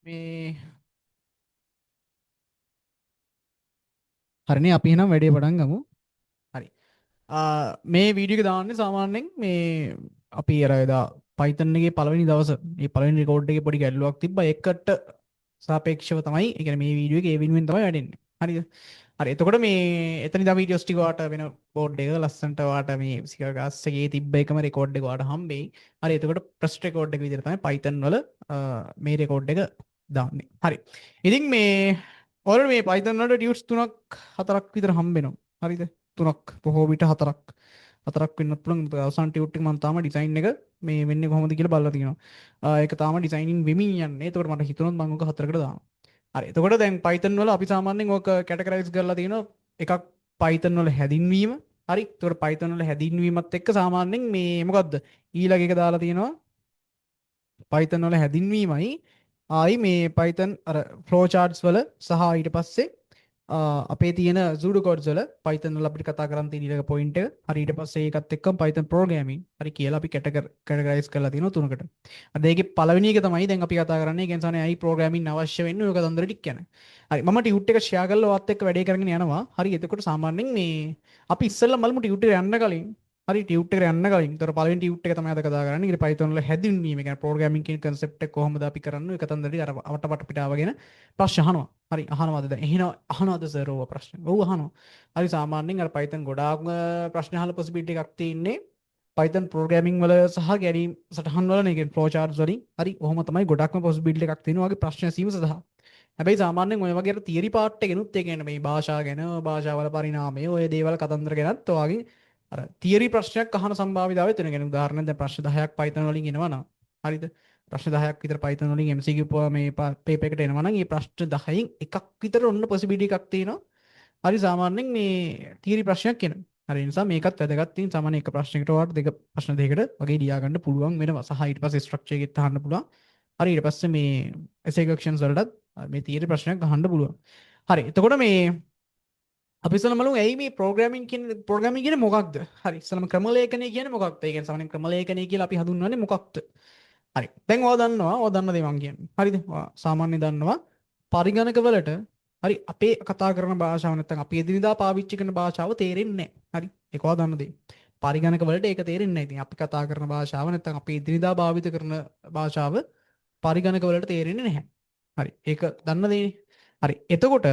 මේ හරිනේ, අපි එහෙනම් වැඩේ පටන් ගමු. හරි. මේ වීඩියෝ එක දාන්නේ සාමාන්‍යයෙන් මේ අපි අර එදා Python එකේ පළවෙනි දවස මේ පළවෙනි රෙකෝඩ් එකේ පොඩි ගැටලුවක් තිබ්බා. ඒකට සාපේක්ෂව තමයි, ඒ කියන්නේ මේ වීඩියෝ එක ඒ වෙනුවෙන් තමයි වැඩෙන්නේ. හරිද? හරි. එතකොට මේ එතන ඉඳන් වීඩියෝස් ටික ඔයාට වෙන බෝඩ් එක ලස්සනට ඔයාට මේ ෆිසිකල් ක්ලාස් එකේ තිබ්බ එකම රෙකෝඩ් එක ඔයාට හම්බෙයි. හරි. එතකොට ෆස්ට් රෙකෝඩ් එක විදිහට තමයි Python වල මේ රෙකෝඩ් එක දාන්නේ. හරි. ඉතින් මේ ඔයාලට මේ Python වලට ටියුට්ස් තුනක් හතරක් විතර හම්බෙනවා. හරිද? තුනක් බොහෝ විට හතරක්. හතරක් වෙන්නත් පුළුවන්. මොකද අවසාන ටියුට් එක මම තාම ඩිසයින් එක මේ වෙන්නේ කොහොමද කියලා බලලා තියෙනවා. ඒක තාම ඩිසයිනින් වෙමින් යන්නේ. එතකොට මට හිතුණොත් මම ඔක හතරකට දානවා. හරි. එතකොට දැන් Python වල අපි සාමාන්‍යයෙන් ඔක කැටගරයිස් කරලා තියෙනවා. එකක් Python වල හැදින්වීම. හරි. එතකොට Python වල හැදින්වීමත් එක්ක සාමාන්‍යයෙන් මේ මොකද්ද? ඊළඟ එක දාලා තියෙනවා Python වල හැදින්වීමයි ආයි මේ Python අර ෆ්ලෝ චාට්ස් වල සහ ඊට පස්සේ අපේ තියෙන pseudo codes වල Python වල අපිට කතා කරන් තියෙන ඊළඟ පොයින්ට් එක. හරි, ඊට පස්සේ ඒකත් එක්කම Python programming හරි කියලා අපි කැටගරයිස් කරලා තියෙනවා තුනකට. අද ඒකේ පළවෙනි එක තමයි දැන් අපි කතා කරන්නේ. ඒ කියන්නේ සාමාන්‍යයෙන් ඇයි ප්‍රෝග්‍රෑමින් අවශ්‍ය වෙන්නේ ඔය කතන්දර ටික ගැන. හරි, මම ටියුට් එක ෂෙයා කරලා ඔයත් එක්ක වැඩේ කරගෙන යනවා. හරි, එතකොට සාමාන්‍යයෙන් මේ අපි ඉස්සෙල්ලා බලමු ටියුට් එකට යන්න කලින්. හරි, ටියුට් එකට යන්න කලින්. ඒතර පළවෙනි ටියුට් එක තමයි අද කතා කරන්නේ. ඊට Python වල හැදින්වීම, ඒ කියන්නේ ප්‍රෝග්‍රෑමින් කියන කන්සෙප්ට් එක කොහොමද අපි කරන්නේ ඔය කතන්දර ටික අර අවට වට පිටාව ගැන ප්‍රශ්න අහනවා. හරි, අහනවාද දැන්? එහෙනම් අහනවාද සර් ඔය ප්‍රශ්න? ඔව් අහනවා. හරි, සාමාන්‍යයෙන් අර Python ගොඩාක්ම ප්‍රශ්න අහලා පොසිබිලිටි එකක් තියෙන්නේ Python programming වල සහ ගැනීම සටහන් වල නේ, කියන්නේ ෆ්ලෝ චාට්ස් වලින්. හරි, ඔහොම තමයි ගොඩක්ම පොසිබිලිටි එකක් තියෙනවා වගේ ප්‍රශ්න ඇසීම සඳහා. හැබැයි සාමාන්‍යයෙන් ඔය වගේ අර තියරි පාර්ට් එකෙනුත්, ඒ කියන්නේ මේ භාෂා ගැන, භාෂාවල පරිණාමය, ඔය දේවල් කතන්දර ගැනත් ඔයාගේ අර තියරි ප්‍රශ්නයක් අහන සම්භාවිතාවය තියෙනවා. කියන්නේ උදාහරණයක් දැන් ප්‍රශ්න 10ක් Python වලින් එනවා නම්, හරිද? ප්‍රශ්න 10ක් විතර Python වලින් MCQ මේ පේපර් එකට එනවා නම් ඒ ප්‍රශ්න 10න් එකක් විතර ඔන්න පොසිබිලිටි එකක් තියෙනවා. හරි, සාමාන්‍යයෙන් මේ තියරි ප්‍රශ්නයක් එනවා. හරි, ඒ නිසා මේකත් වැදගත්. තියෙන සාමාන්‍ය එක ප්‍රශ්නයකට ඔයාලට දෙක ප්‍රශ්න දෙකකට වගේ ලියා ගන්න පුළුවන් වෙනවා. සහ ඊට පස්සේ ස්ට්‍රක්චර් එකෙත් අහන්න පුළුවන්. හරි, ඊට පස්සේ මේ essay questions වලටත් මේ තියරි ප්‍රශ්නයක් අහන්න පුළුවන්. හරි, එතකොට මේ අපි ඉස්සෙල්ලාම බලමු ඇයි මේ ප්‍රෝග්‍රෑමින් කියන්නේ, ප්‍රෝග්‍රෑමින් කියන්නේ මොකක්ද? හරි, ඉස්සෙල්ලාම ක්‍රමලේඛනය කියන්නේ මොකක්ද? ඒ කියන්නේ සාමාන්‍යයෙන් ක්‍රමලේඛනය කියලා අපි හඳුන්වන්නේ මොකක්ද? හරි. දැන් ඔයා දන්නවා, ඔයා දන්න දේ මං කියන්නේ. හරිද? ඔයා සාමාන්‍යයෙන් දන්නවා පරිගණක වලට හරි අපේ කතා කරන භාෂාව නැත්නම් අපි එදිනෙදා පාවිච්චි කරන භාෂාව තේරෙන්නේ නැහැ. හරි. ඒක ඔයා දන්න දේ. පරිගණක වලට ඒක තේරෙන්නේ නැහැ. ඉතින් අපි කතා කරන භාෂාව නැත්නම් අපි එදිනෙදා භාවිත කරන භාෂාව පරිගණක වලට තේරෙන්නේ නැහැ. හරි. ඒක දන්න දේනේ. හරි. එතකොට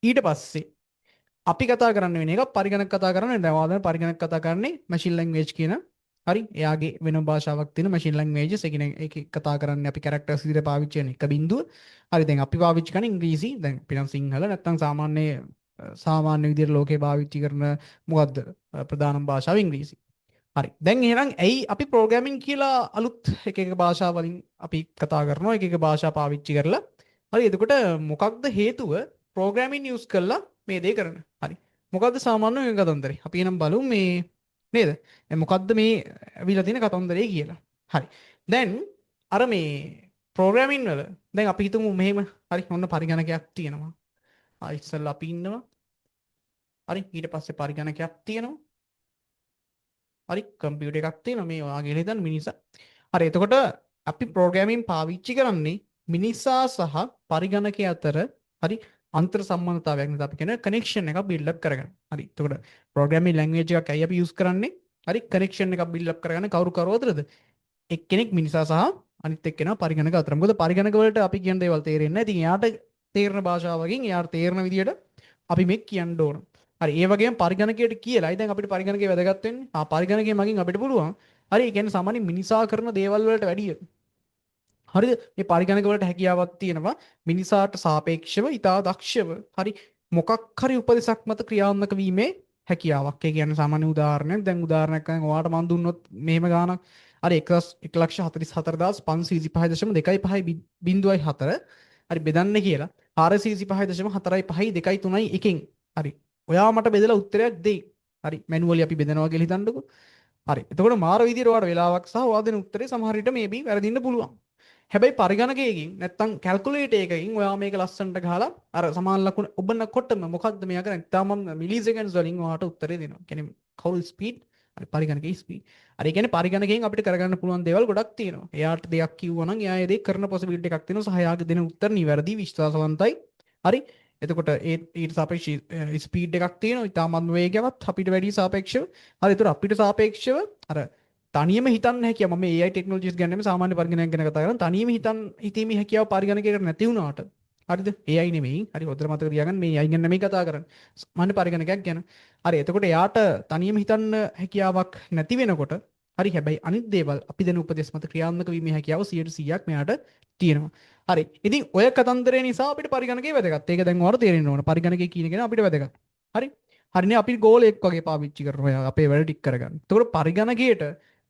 ඊට පස්සේ අපි කතා කරන්න වෙන එක පරිගණක කතා කරන්නේ දැන් ඔයා දන්න පරිගණක කතා කරන්නේ මැෂින් ලැන්ග්වේජ් කියන, හරි, එයාගේ වෙනම භාෂාවක් තියෙන මැෂින් ලැන්ග්වේජස්. ඒ කියන්නේ ඒකේ කතා කරන්නේ අපි කැරක්ටර්ස් විදිහට පාවිච්චි කරන එක බිඳුව. හරි, දැන් අපි පාවිච්චි කරන්නේ ඉංග්‍රීසි. දැන් අපි නම් සිංහල නැත්නම් සාමාන්‍ය සාමාන්‍ය විදිහට ලෝකේ පාවිච්චි කරන මොකද්ද ප්‍රධානම භාෂාව ඉංග්‍රීසි. හරි, දැන් එහෙනම් ඇයි අපි ප්‍රෝග්‍රෑමින් කියලා අලුත් එක එක භාෂා වලින් අපි කතා කරනවා, එක එක භාෂා පාවිච්චි කරලා? හරි, එතකොට මොකක්ද හේතුව ප්‍රෝග්‍රෑමින් යූස් කරලා මේ දේ කරන? හරි, මොකද්ද සාමාන්‍ය මේ කතන්දරේ? අපි එහෙනම් බලමු මේ නේද? දැන් මොකද්ද මේ ඇවිල්ලා තියෙන කතන්දරේ කියලා. හරි. දැන් අර මේ ප්‍රෝග්‍රෑමින් වල දැන් අපි හිතමු මෙහෙම, හරි, ඔන්න පරිගණකයක් තියෙනවා. ආ ඉස්සෙල්ලා අපි ඉන්නවා. හරි, ඊට පස්සේ පරිගණකයක් තියෙනවා. හරි, කම්පියුටර් එකක් තියෙනවා මේ ඔයාගේ කියලා හිතන්න මිනිසා. හරි, එතකොට අපි ප්‍රෝග්‍රෑමින් පාවිච්චි කරන්නේ මිනිසා සහ පරිගණකය අතර හරි අන්තර් සම්බන්ධතාවයක් නේද, අපි කියන කනෙක්ෂන් එකක් බිල්ඩ් අප් කරගන්න. හරි. එතකොට ප්‍රෝග්‍රෑමින් ලැන්ග්වේජ් එකක් ඇයි අපි යූස් කරන්නේ? හරි, කනෙක්ෂන් එකක් බිල්ඩ් අප් කරගන්න කවුරු කවුරු අතරද? එක්කෙනෙක් මිනිසා සහ අනිත් එක්කෙනා පරිගණක අතර. මොකද පරිගණක වලට අපි කියන දේවල් තේරෙන්නේ නැහැ. ඉතින් එයාට තේරෙන භාෂාවකින් එයාට තේරෙන විදියට අපි මේ කියන්න ඕන. හරි, ඒ වගේම පරිගණකයට කියලායි දැන් අපිට පරිගණකය වැදගත් වෙන්නේ. ආ පරිගණකය මගින් අපිට පුළුවන්. හරි, ඒ කියන්නේ සාමාන්‍ය මිනිසා කරන දේවල් වලට වැඩිය, හරිද, මේ පරිගණක වලට හැකියාවක් තියෙනවා මිනිසාට සාපේක්ෂව ඉතා දක්ෂව හරි මොකක් හරි උපදෙසක් මත ක්‍රියාත්මක වීමේ හැකියාවක්. ඒ කියන්නේ සාමාන්‍ය උදාහරණයක්, දැන් උදාහරණයක් ගන්න ඔයාට මම දුන්නොත් මෙහෙම ගාණක්, හරි, 1,44,525.25.04 හරි බෙදන්න කියලා 425.4 5 2 3 1න් හරි ඔයා මට බෙදලා උත්තරයක් දෙයි. හරි, මැනුවලි අපි බෙදනවා කියලා හිතන්නකෝ. හරි, එතකොට මාර විදියට ඔයාට වෙලාවක් සහ ඔයා දෙන උත්තරේ සමහර විට මේබි වැරදින්න පුළුවන්. හැබැයි පරිගණකයකින් නැත්තම් කැල්කියුලේටර් එකකින් ඔයා මේක ලස්සනට ගහලා අර සමාන ලකුණ ඔබනකොටම මොකද්ද මෙයා කරන්නේ? ඉතාම මිලි සෙකන්ඩ්ස් වලින් ඔයාට උත්තරේ දෙනවා. කියන්නේ කවුරු ස්පීඩ්. හරි, පරිගණකයේ ස්පීඩ්. හරි, ඒ කියන්නේ පරිගණකයෙන් අපිට කරගන්න පුළුවන් දේවල් ගොඩක් තියෙනවා. එයාට දෙයක් කිව්වා නම් එයා ඒ දේ කරන පොසිබිලිටි එකක් තියෙනවා සහ එයාගේ දෙන උත්තර නිවැරදි, විශ්වාසවන්තයි. හරි. එතකොට ඒ ඊට සාපේක්ෂ ස්පීඩ් එකක් තියෙනවා. ඉතාමත්ම වේගවත් අපිට වැඩි සාපේක්ෂව. හරි, ඒතර අපිට සාපේක්ෂව අර තනියම හිතන්න හැකියාව, මම AI technologies ගැන නෙමෙයි සාමාන්‍ය පරිගණකයක් ගැන කතා කරන්නේ. තනියම හිතීමේ හැකියාව පරිගණකයකට නැති වුණාට, හරිද? AI නෙමෙයි. හරි, හොඳට මතක තියාගන්න මේ AI ගැන නෙමෙයි කතා කරන්නේ. සාමාන්‍ය පරිගණකයක් ගැන. හරි, එතකොට එයාට තනියම හිතන්න හැකියාවක් නැති වෙනකොට, හරි, හැබැයි අනිත් දේවල් අපි දෙන උපදෙස් මත ක්‍රියාත්මක වීමේ හැකියාව 100%ක් මෙයාට තියෙනවා. හරි. ඉතින් ඔය කතන්දරේ නිසා අපිට පරිගණකේ වැදගත්. ඒක දැන් ඔයාලට තේරෙන්න ඕන. පරිගණකේ කියන එක අපිට වැදගත්. හරි. හරිනේ, අපි ගෝලෙක් වගේ පාවිච්චි කරනවා අපේ වැඩ ටික කරගන්න. එතකොට පරිගණකයට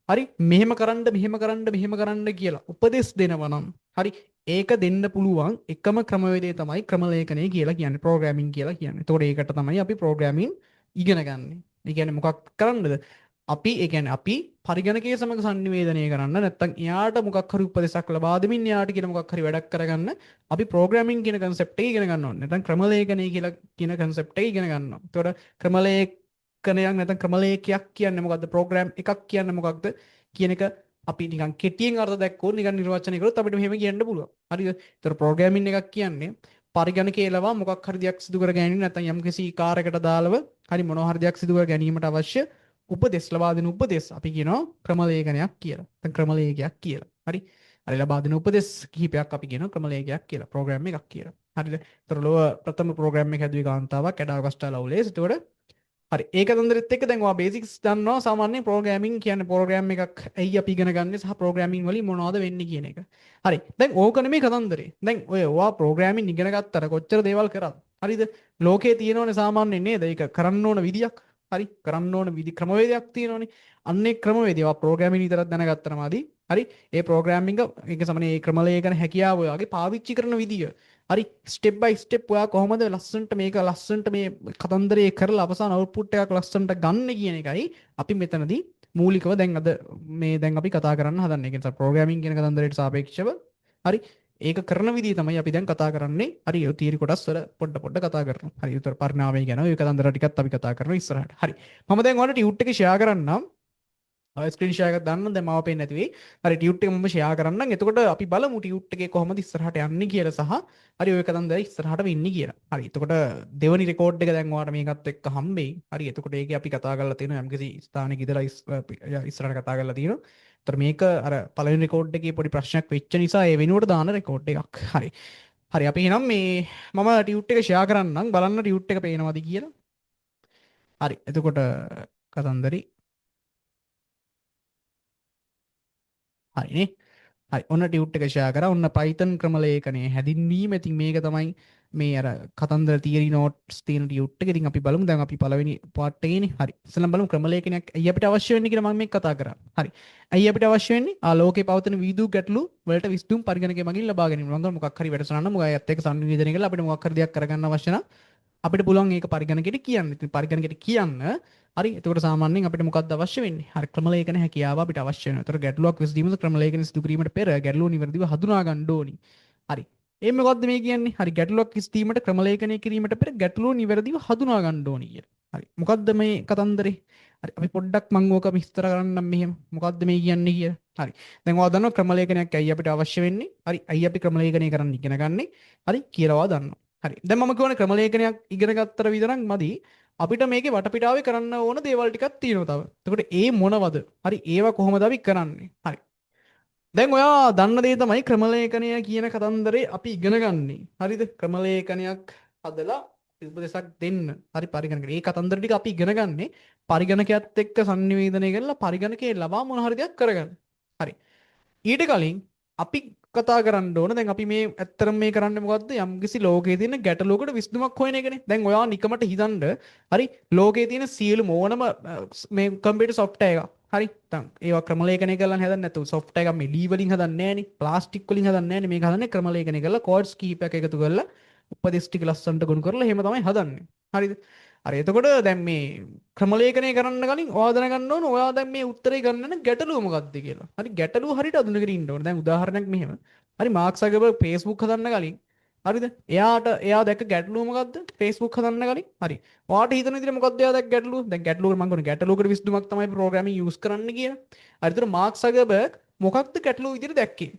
හරි මෙහෙම කරන්න, මෙහෙම කරන්න, මෙහෙම කරන්න කියලා උපදෙස් දෙනවා නම්, හරි, ඒක දෙන්න පුළුවන් එකම ක්‍රමවේදය තමයි ක්‍රමලේඛනය කියලා කියන්නේ, ප්‍රෝග්‍රෑමින් කියලා කියන්නේ. එතකොට ඒකට තමයි අපි ප්‍රෝග්‍රෑමින් ඉගෙන ගන්න. ඒ කියන්නේ මොකක් කරන්නද? අපි ඒ කියන්නේ අපි පරිගණකයේ සමග සංනිවේදනය කරන්න, නැත්නම් එයාට මොකක් හරි උපදෙසක් ලබා දෙමින් එයාට කියන මොකක් හරි වැඩක් කරගන්න අපි ප්‍රෝග්‍රෑමින් කියන කන්සෙප්ට් එක ඉගෙන ගන්න ඕනේ. නැත්නම් ක්‍රමලේඛනය කියලා කියන කන්සෙප්ට් එක ඉගෙන ගන්න ඕනේ. එතකොට ක්‍රමලේඛනයක් නැත්නම් ක්‍රමලේඛයක් කියන්නේ මොකද්ද? ප්‍රෝග්‍රෑම් එකක් කියන්නේ මොකක්ද කියන එක අපි නිකන් කෙටියෙන් අර්ථ දැක්කොත්, නිකන් නිර්වචනය කරොත් අපිට මෙහෙම කියන්න පුළුවන්. හරිද? එතකොට ප්‍රෝග්‍රෑමින් එකක් කියන්නේ පරිගණකයේ ලවා මොකක් හරි දෙයක් සිදු කර ගැනීම, නැත්නම් යම්කිසි කාර්යයකට අදාළව හරි මොනවා හරි දෙයක් සිදු කර ගැනීමට අවශ්‍ය උපදෙස් ලබා දෙන උපදෙස් අපි කියනවා ක්‍රමලේඛනයක් කියලා. නැත්නම් ක්‍රමලේඛයක් කියලා. හරි. හරි, ලබා දෙන උපදෙස් කිහිපයක් අපි කියනවා ක්‍රමලේඛයක් කියලා. ප්‍රෝග්‍රෑම් එකක් කියලා. හරිද? එතකොට ලොව ප්‍රථම ප්‍රෝග්‍රෑම් එක හැදුවේ කාන්තාවක්, ඇඩා ඔගස්ටා ලව්ලේස්. එතකොට හරි, ඒක කතන්දරෙත් එක්ක දැන් ඔයා බේසික්ස් දන්නවා සාමාන්‍යයෙන් ප්‍රෝග්‍රෑමින් කියන්නේ ප්‍රෝග්‍රෑම් එකක් ඇයි අපි ඉගෙන ගන්නේ සහ ප්‍රෝග්‍රෑමින් වලින් මොනවද වෙන්නේ කියන එක. හරි. දැන් ඕක නෙමෙයි කතන්දරේ. දැන් ඔය ඔයා ප්‍රෝග්‍රෑමින් ඉගෙන ගත්තට කොච්චර දේවල් කරත්, හරිද? ලෝකේ තියෙනවනේ සාමාන්‍යයෙන් නේද? ඒක කරන්න ඕන විදියක්. හරි, කරන්න ඕන විදි ක්‍රමවේදයක් තියෙනවනේ. අන්න ඒ ක්‍රමවේදය ඔයා ප්‍රෝග්‍රෑමින් විතරක් දැනගත්තම මදි. හරි, ඒ ප්‍රෝග්‍රෑමින් එක සමනේ ඒ ක්‍රමලේඛන හැකියාව ඔයාගේ පාවිච්චි කරන විදිය. හරි, ස්ටෙප් බයි ස්ටෙප් ඔයා කොහොමද ලස්සනට මේක ලස්සනට මේ කතන්දරේ කරලා අවසාන අවුට්පුට් එකක් ලස්සනට ගන්න කියන එකයි අපි මෙතනදී මූලිකව දැන් අද මේ දැන් අපි කතා කරන්න හදන්නේ. ඒ කියන්නේ ප්‍රෝග්‍රෑමින් කියන කතන්දරයට සාපේක්ෂව හරි ඒක කරන විදිය තමයි අපි දැන් කතා කරන්නේ. හරි, ඔය තියරි කොටස් වල පොඩ පොඩ කතා කරනවා. හරි, උතර පරිණාමය ගැන ඔය කතන්දර ටිකත් අපි කතා කරනවා ඉස්සරහට. හරි, මම දැන් ඔයාලට ටියුට් එක ෂෙයා කරන්නම්. ස්ක්‍රීන් ෂෙයා එකක් දාන්න දැන් මාව පේන්නේ නැති වෙයි. හරි, ටියුට් එක මම ෂෙයා කරන්නම්. එතකොට අපි බලමු ටියුට් එකේ කොහොමද ඉස්සරහට යන්නේ කියලා සහ හරි ඔය කතන්දරය ඉස්සරහට වෙන්නේ කියලා. හරි, එතකොට දෙවනි රෙකෝඩ් එක දැන් ඔයාලට මේකත් එක්ක හම්බෙයි. හරි, එතකොට ඒකේ අපි කතා කරලා තියෙනවා යම්කිසි ස්ථානයක ඉඳලා ඉස්සරහට කතා කරලා තියෙනවා. එතකොට මේක අර පළවෙනි රෙකෝඩ් එකේ පොඩි ප්‍රශ්නයක් වෙච්ච නිසා ඒ වෙනුවට දාන රෙකෝඩ් එකක්. හරි. හරි, අපි එහෙනම් මේ මම ටියුට් එක ෂෙයා කරන්නම්. බලන්න ටියුට් එක පේනවද කියලා. හරි, එතකොට කතන්දරي හරිනේ. හරි, ඔන්න ටියුට් එක ෂෙයා කරා. ඔන්න Python ක්‍රමලේඛනය හැදින්වීම. ඉතින් මේක තමයි මේ අර කතන්දර තියරි නෝට්ස් තියෙන ටියුට් එක. ඉතින් අපි බලමු දැන් අපි පළවෙනි පාර්ට් එකේනේ. හරි, ඉස්සෙල්ලාම බලමු ක්‍රමලේඛනයක් ඇයි අපිට අවශ්‍ය වෙන්නේ කියලා මම මේක කතා කරා. හරි, ඇයි අපිට අවශ්‍ය වෙන්නේ? ලෝකේ පවතින විවිධ ගැටලු වලට විසඳුම් පරිගණකය මගින් ලබා ගැනීම. මම මොකක් හරි වැඩසටහන නම් මොකක් එක්ක සංනිවේදනය කරලා අපිට මොකක් හරි දෙයක් කරගන්න අවශ්‍ය නම් අපිට පුළුවන් ඒක පරිගණකයට කියන්න. ඉතින් පරිගණකයට කියන්න හරි, එතකොට සාමාන්‍යයෙන් අපිට මොකක්ද අවශ්‍ය වෙන්නේ? හරි, ක්‍රමලේඛන හැකියාව අපිට අවශ්‍ය වෙනවා. එතකොට ගැටලුවක් විසඳීමද ක්‍රමලේඛන සිදු කිරීමට පෙර ගැටලුව නිවැරදිව හඳුනා ගන්න ඕනි. හරි, ඒ මොකද්ද මේ කියන්නේ? හරි, ගැටලුවක් විසඳීමට ක්‍රමලේඛනය කිරීමට පෙර ගැටලුව නිවැරදිව හඳුනා ගන්න ඕනි කියලා. හරි, මොකද්ද මේ කතන්දරේ? හරි, අපි පොඩ්ඩක් මං ඕක විස්තර කරන්නම් මෙහෙම. මොකද්ද මේ කියන්නේ කියලා. හරි, දැන් ඔයා දන්නවා ක්‍රමලේඛනයක් ඇයි අපිට අවශ්‍ය වෙන්නේ? හරි, ඇයි අපි ක්‍රමලේඛනය කරන්න ඉගෙන ගන්නෙ? හරි කියලා ඔයා දන්නවා. හරි, දැන් මම කියවනේ ක්‍රමලේඛනයක් ඉගෙන ගත්තට විතරක් මදි. අපිට මේකේ වටපිටාවේ කරන්න ඕන දේවල් ටිකක් තියෙනවා තව. එතකොට ඒ මොනවද? හරි, ඒවා කොහොමද අපි කරන්නේ? හරි, දැන් ඔයා දන්න දේ තමයි ක්‍රමලේඛනය කියන කතන්දරේ අපි ඉගෙන ගන්නේ. හරිද? ක්‍රමලේඛනයක් හදලා උපදේශක් දෙන්න. හරි, පරිගණකයට. ඒ කතන්දර ටික අපි ඉගෙන ගන්නේ පරිගණකයත් එක්ක සංනිවේදනය කරලා පරිගණකයේ ලබා මොන හරි දෙයක් කරගන්න. හරි. ඊට කලින් අපි කතා කරන්න ඕන දැන් අපි මේ ඇත්තටම මේ කරන්නේ මොකද්ද? යම්කිසි ලෝකයේ තියෙන ගැටලුවකට විසඳුමක් හොයන එකනේ. දැන් ඔයා නිකමට හිතන්න, හරි, ලෝකයේ තියෙන සියලුම ඕනම මේ කම්පියුටර් සොෆ්ට්වෙයාර් එකක්, හරි, දැන් ඒවා ක්‍රමලේඛනය කරලා හදන්නේ නැතුව සොෆ්ට්වෙයාර් එකක් මේ ලී වලින් හදන්නේ නෑනේ, ප්ලාස්ටික් වලින් හදන්නේ නෑනේ. මේක හදන්නේ ක්‍රමලේඛනය කරලා කෝඩ්ස් කිහිපයක් එකතු කරලා උපදෙස් ටික ලස්සනට ගොනු කරලා එහෙම තමයි හදන්නේ. හරිද? හරි, එතකොට දැන් මේ ක්‍රමලේඛනය කරන්න කලින් ඔයා දැනගන්න ඕන ඔයා දැන් මේ උත්තරේ ගන්න යන ගැටලුව මොකක්ද කියලා. හරි, ගැටලුව හරියට අඳුනගෙන ඉන්න ඕන. දැන් උදාහරණයක් මෙහෙම. හරි, මාක් සගර්බර්ග් Facebook හදන්න කලින් හරිද? එයාට එයා දැක්ක ගැටලුව මොකද්ද? Facebook හදන්න කලින්. හරි. ඔයාට හිතන විදිහට මොකද්ද එයා දැක්ක ගැටලුව? දැන් ගැටලුවකට මං කියන්නේ ගැටලුවකට විසඳුමක් තමයි ප්‍රෝග්‍රෑමින් යූස් කරන්න කියලා. හරි. ඒතර මාක් සකර්බර්ග් මොකක්ද ගැටලුව විදිහට දැක්කේ?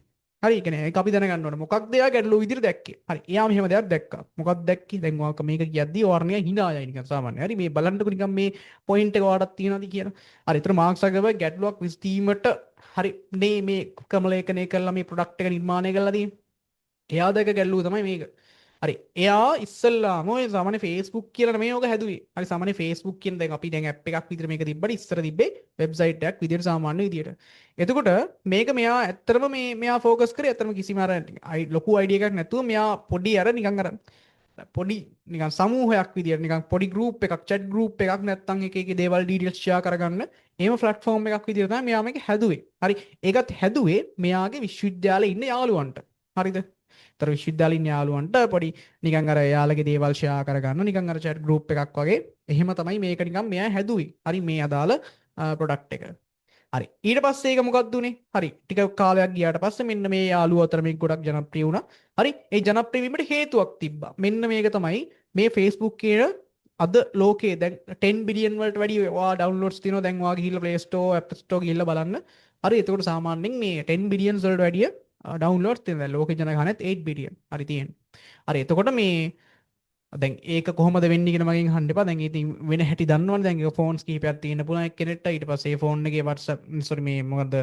හරි, ඒ කියන්නේ ඒක අපි දැනගන්න ඕනේ. මොකක්ද එයා ගැටලුව විදිහට දැක්කේ? හරි. එයා මෙහෙම දෙයක් දැක්කා. මොකක්ද දැක්කේ? දැන් ඔයා මේක කියද්දී ඔයාට නිකන් හිනා යයි නිකන් සාමාන්‍ය. හරි, මේ බලන්නකෝ නිකන් මේ පොයින්ට් එක ඔයාටත් තියෙනවද කියලා. හරි. ඒතර මාක් සකර්බර්ග් ගැටලුවක් විසඳීමට හරි මේ මේ ක්‍රමලේඛනය කරලා මේ ප්‍රොඩක්ට් එක නිර්මාණය කරලා තියෙන්නේ. එයා දැක ගැටලුව තමයි මේක. හරි. එයා ඉස්සෙල්ලාම ඔය සාමාන්‍ය Facebook කියලා නෙමෙයි ඔක හැදුවේ. හරි, සාමාන්‍ය Facebook කියන දැන් අපි දැන් ඇප් එකක් විතර මේක තිබ්බට ඉස්සර තිබ්බේ වෙබ්සයිට් එකක් විදියට සාමාන්‍ය විදියට. එතකොට මේක මෙයා ඇත්තටම මේ මෙයා ෆෝකස් කරේ ඇත්තටම කිසිම අර ලොකු අයිඩියා එකක් නැතුව මෙයා පොඩි අර නිකන් අර පොඩි නිකන් සමූහයක් විදියට නිකන් පොඩි ගෲප් එකක්, චැට් ගෲප් එකක් නැත්තම් එක එක දේවල් ඩීටේල්ස් ෂෙයා කරගන්න එහෙම ප්ලැට්ෆෝම් එකක් විදියට තමයි මෙයා මේක හැදුවේ. හරි. ඒකත් හැදුවේ මෙයාගේ විශ්වවිද්‍යාලේ ඉන්න යාළුවන්ට. හරිද? තර විශ්වවිද්‍යාලේ ඉන්න යාළුවන්ට පොඩි නිකන් අර එයාලගේ දේවල් ෂෙයා කරගන්න නිකන් අර චැට් ගෲප් එකක් වගේ එහෙම තමයි මේක නිකන් මෙයා හැදුවේ. හරි, මේ අදාළ ප්‍රොඩක්ට් එක. හරි. ඊට පස්සේ ඒක මොකක්ද උනේ? හරි. ටික කාලයක් ගියාට පස්සේ මෙන්න මේ යාළුවෝ අතර මේක ගොඩක් ජනප්‍රිය වුණා. හරි. ඒ ජනප්‍රිය වීමට හේතුවක් තිබ්බා. මෙන්න මේක තමයි මේ Facebook කියන අද ලෝකේ දැන් 10 බිලියන් වලට වැඩි ඔයා ඩවුන්ලෝඩ්ස් තියෙනවා. දැන් ඔයා ගිහිල්ලා Play Store, App Store ගිහිල්ලා බලන්න. හරි. එතකොට සාමාන්‍යයෙන් මේ 10 බිලියන්ස් වලට වැඩිය ඩවුන්ලෝඩ්ස් තියෙනවා. දැන් ලෝකේ ජනගහනයත් 8 බිලියන්. හරි තියෙන්නේ. හරි. එතකොට මේ දැන් ඒක කොහොමද වෙන්නේ කියලා මගෙන් අහන්න එපා. දැන් ඉතින් වෙන හැටි දන්නවනේ. දැන් ඒක ෆෝන්ස් කිහිපයක් තියෙන්න පුළුවන් එක්කෙනෙක්ට. ඊට පස්සේ ඒ ෆෝන් එකේ WhatsApp, sorry, මේ මොකද්ද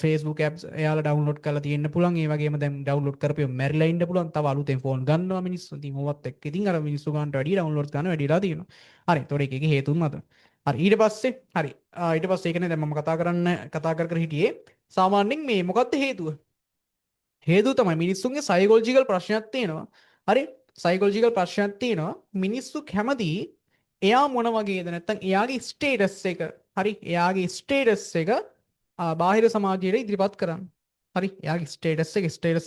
Facebook apps එයාලා ඩවුන්ලෝඩ් කරලා තියෙන්න පුළුවන්. ඒ වගේම දැන් ඩවුන්ලෝඩ් කරපුවම මැරිලා ඉන්න පුළුවන්. තව අලුතෙන් ෆෝන් ගන්නවා මිනිස්සු. ඉතින් ඕවත් එක්ක ඉතින් අර මිනිස්සු ගන්නට වැඩිය ඩවුන්ලෝඩ්ස් ගන්න වැඩිලා තියෙනවා. හරි. ඒතකොට එක එක හේතුන් මත. හරි. ඊට පස්සේ හරි. ඊට පස්සේ ඒකනේ දැන් මම කතා කරන්න කතා කර කර හිටියේ. සාමාන්‍යයෙන් මේ මොකද්ද හේතුව? හේතුව තමයි මිනිස්සුන්ගේ සයිකොලොජිකල් ප්‍රශ්නයක් තියෙනවා. හරි, සයිකොලොජිකල් ප්‍රශ්නයක් තියෙනවා. මිනිස්සු කැමති එයා මොන වගේද නැත්තම් එයාගේ ස්ටේටස් එක, හරි, එයාගේ ස්ටේටස් එක බාහිර සමාජයට ඉදිරිපත් කරන්න. හරි, එයාගේ ස්ටේටස්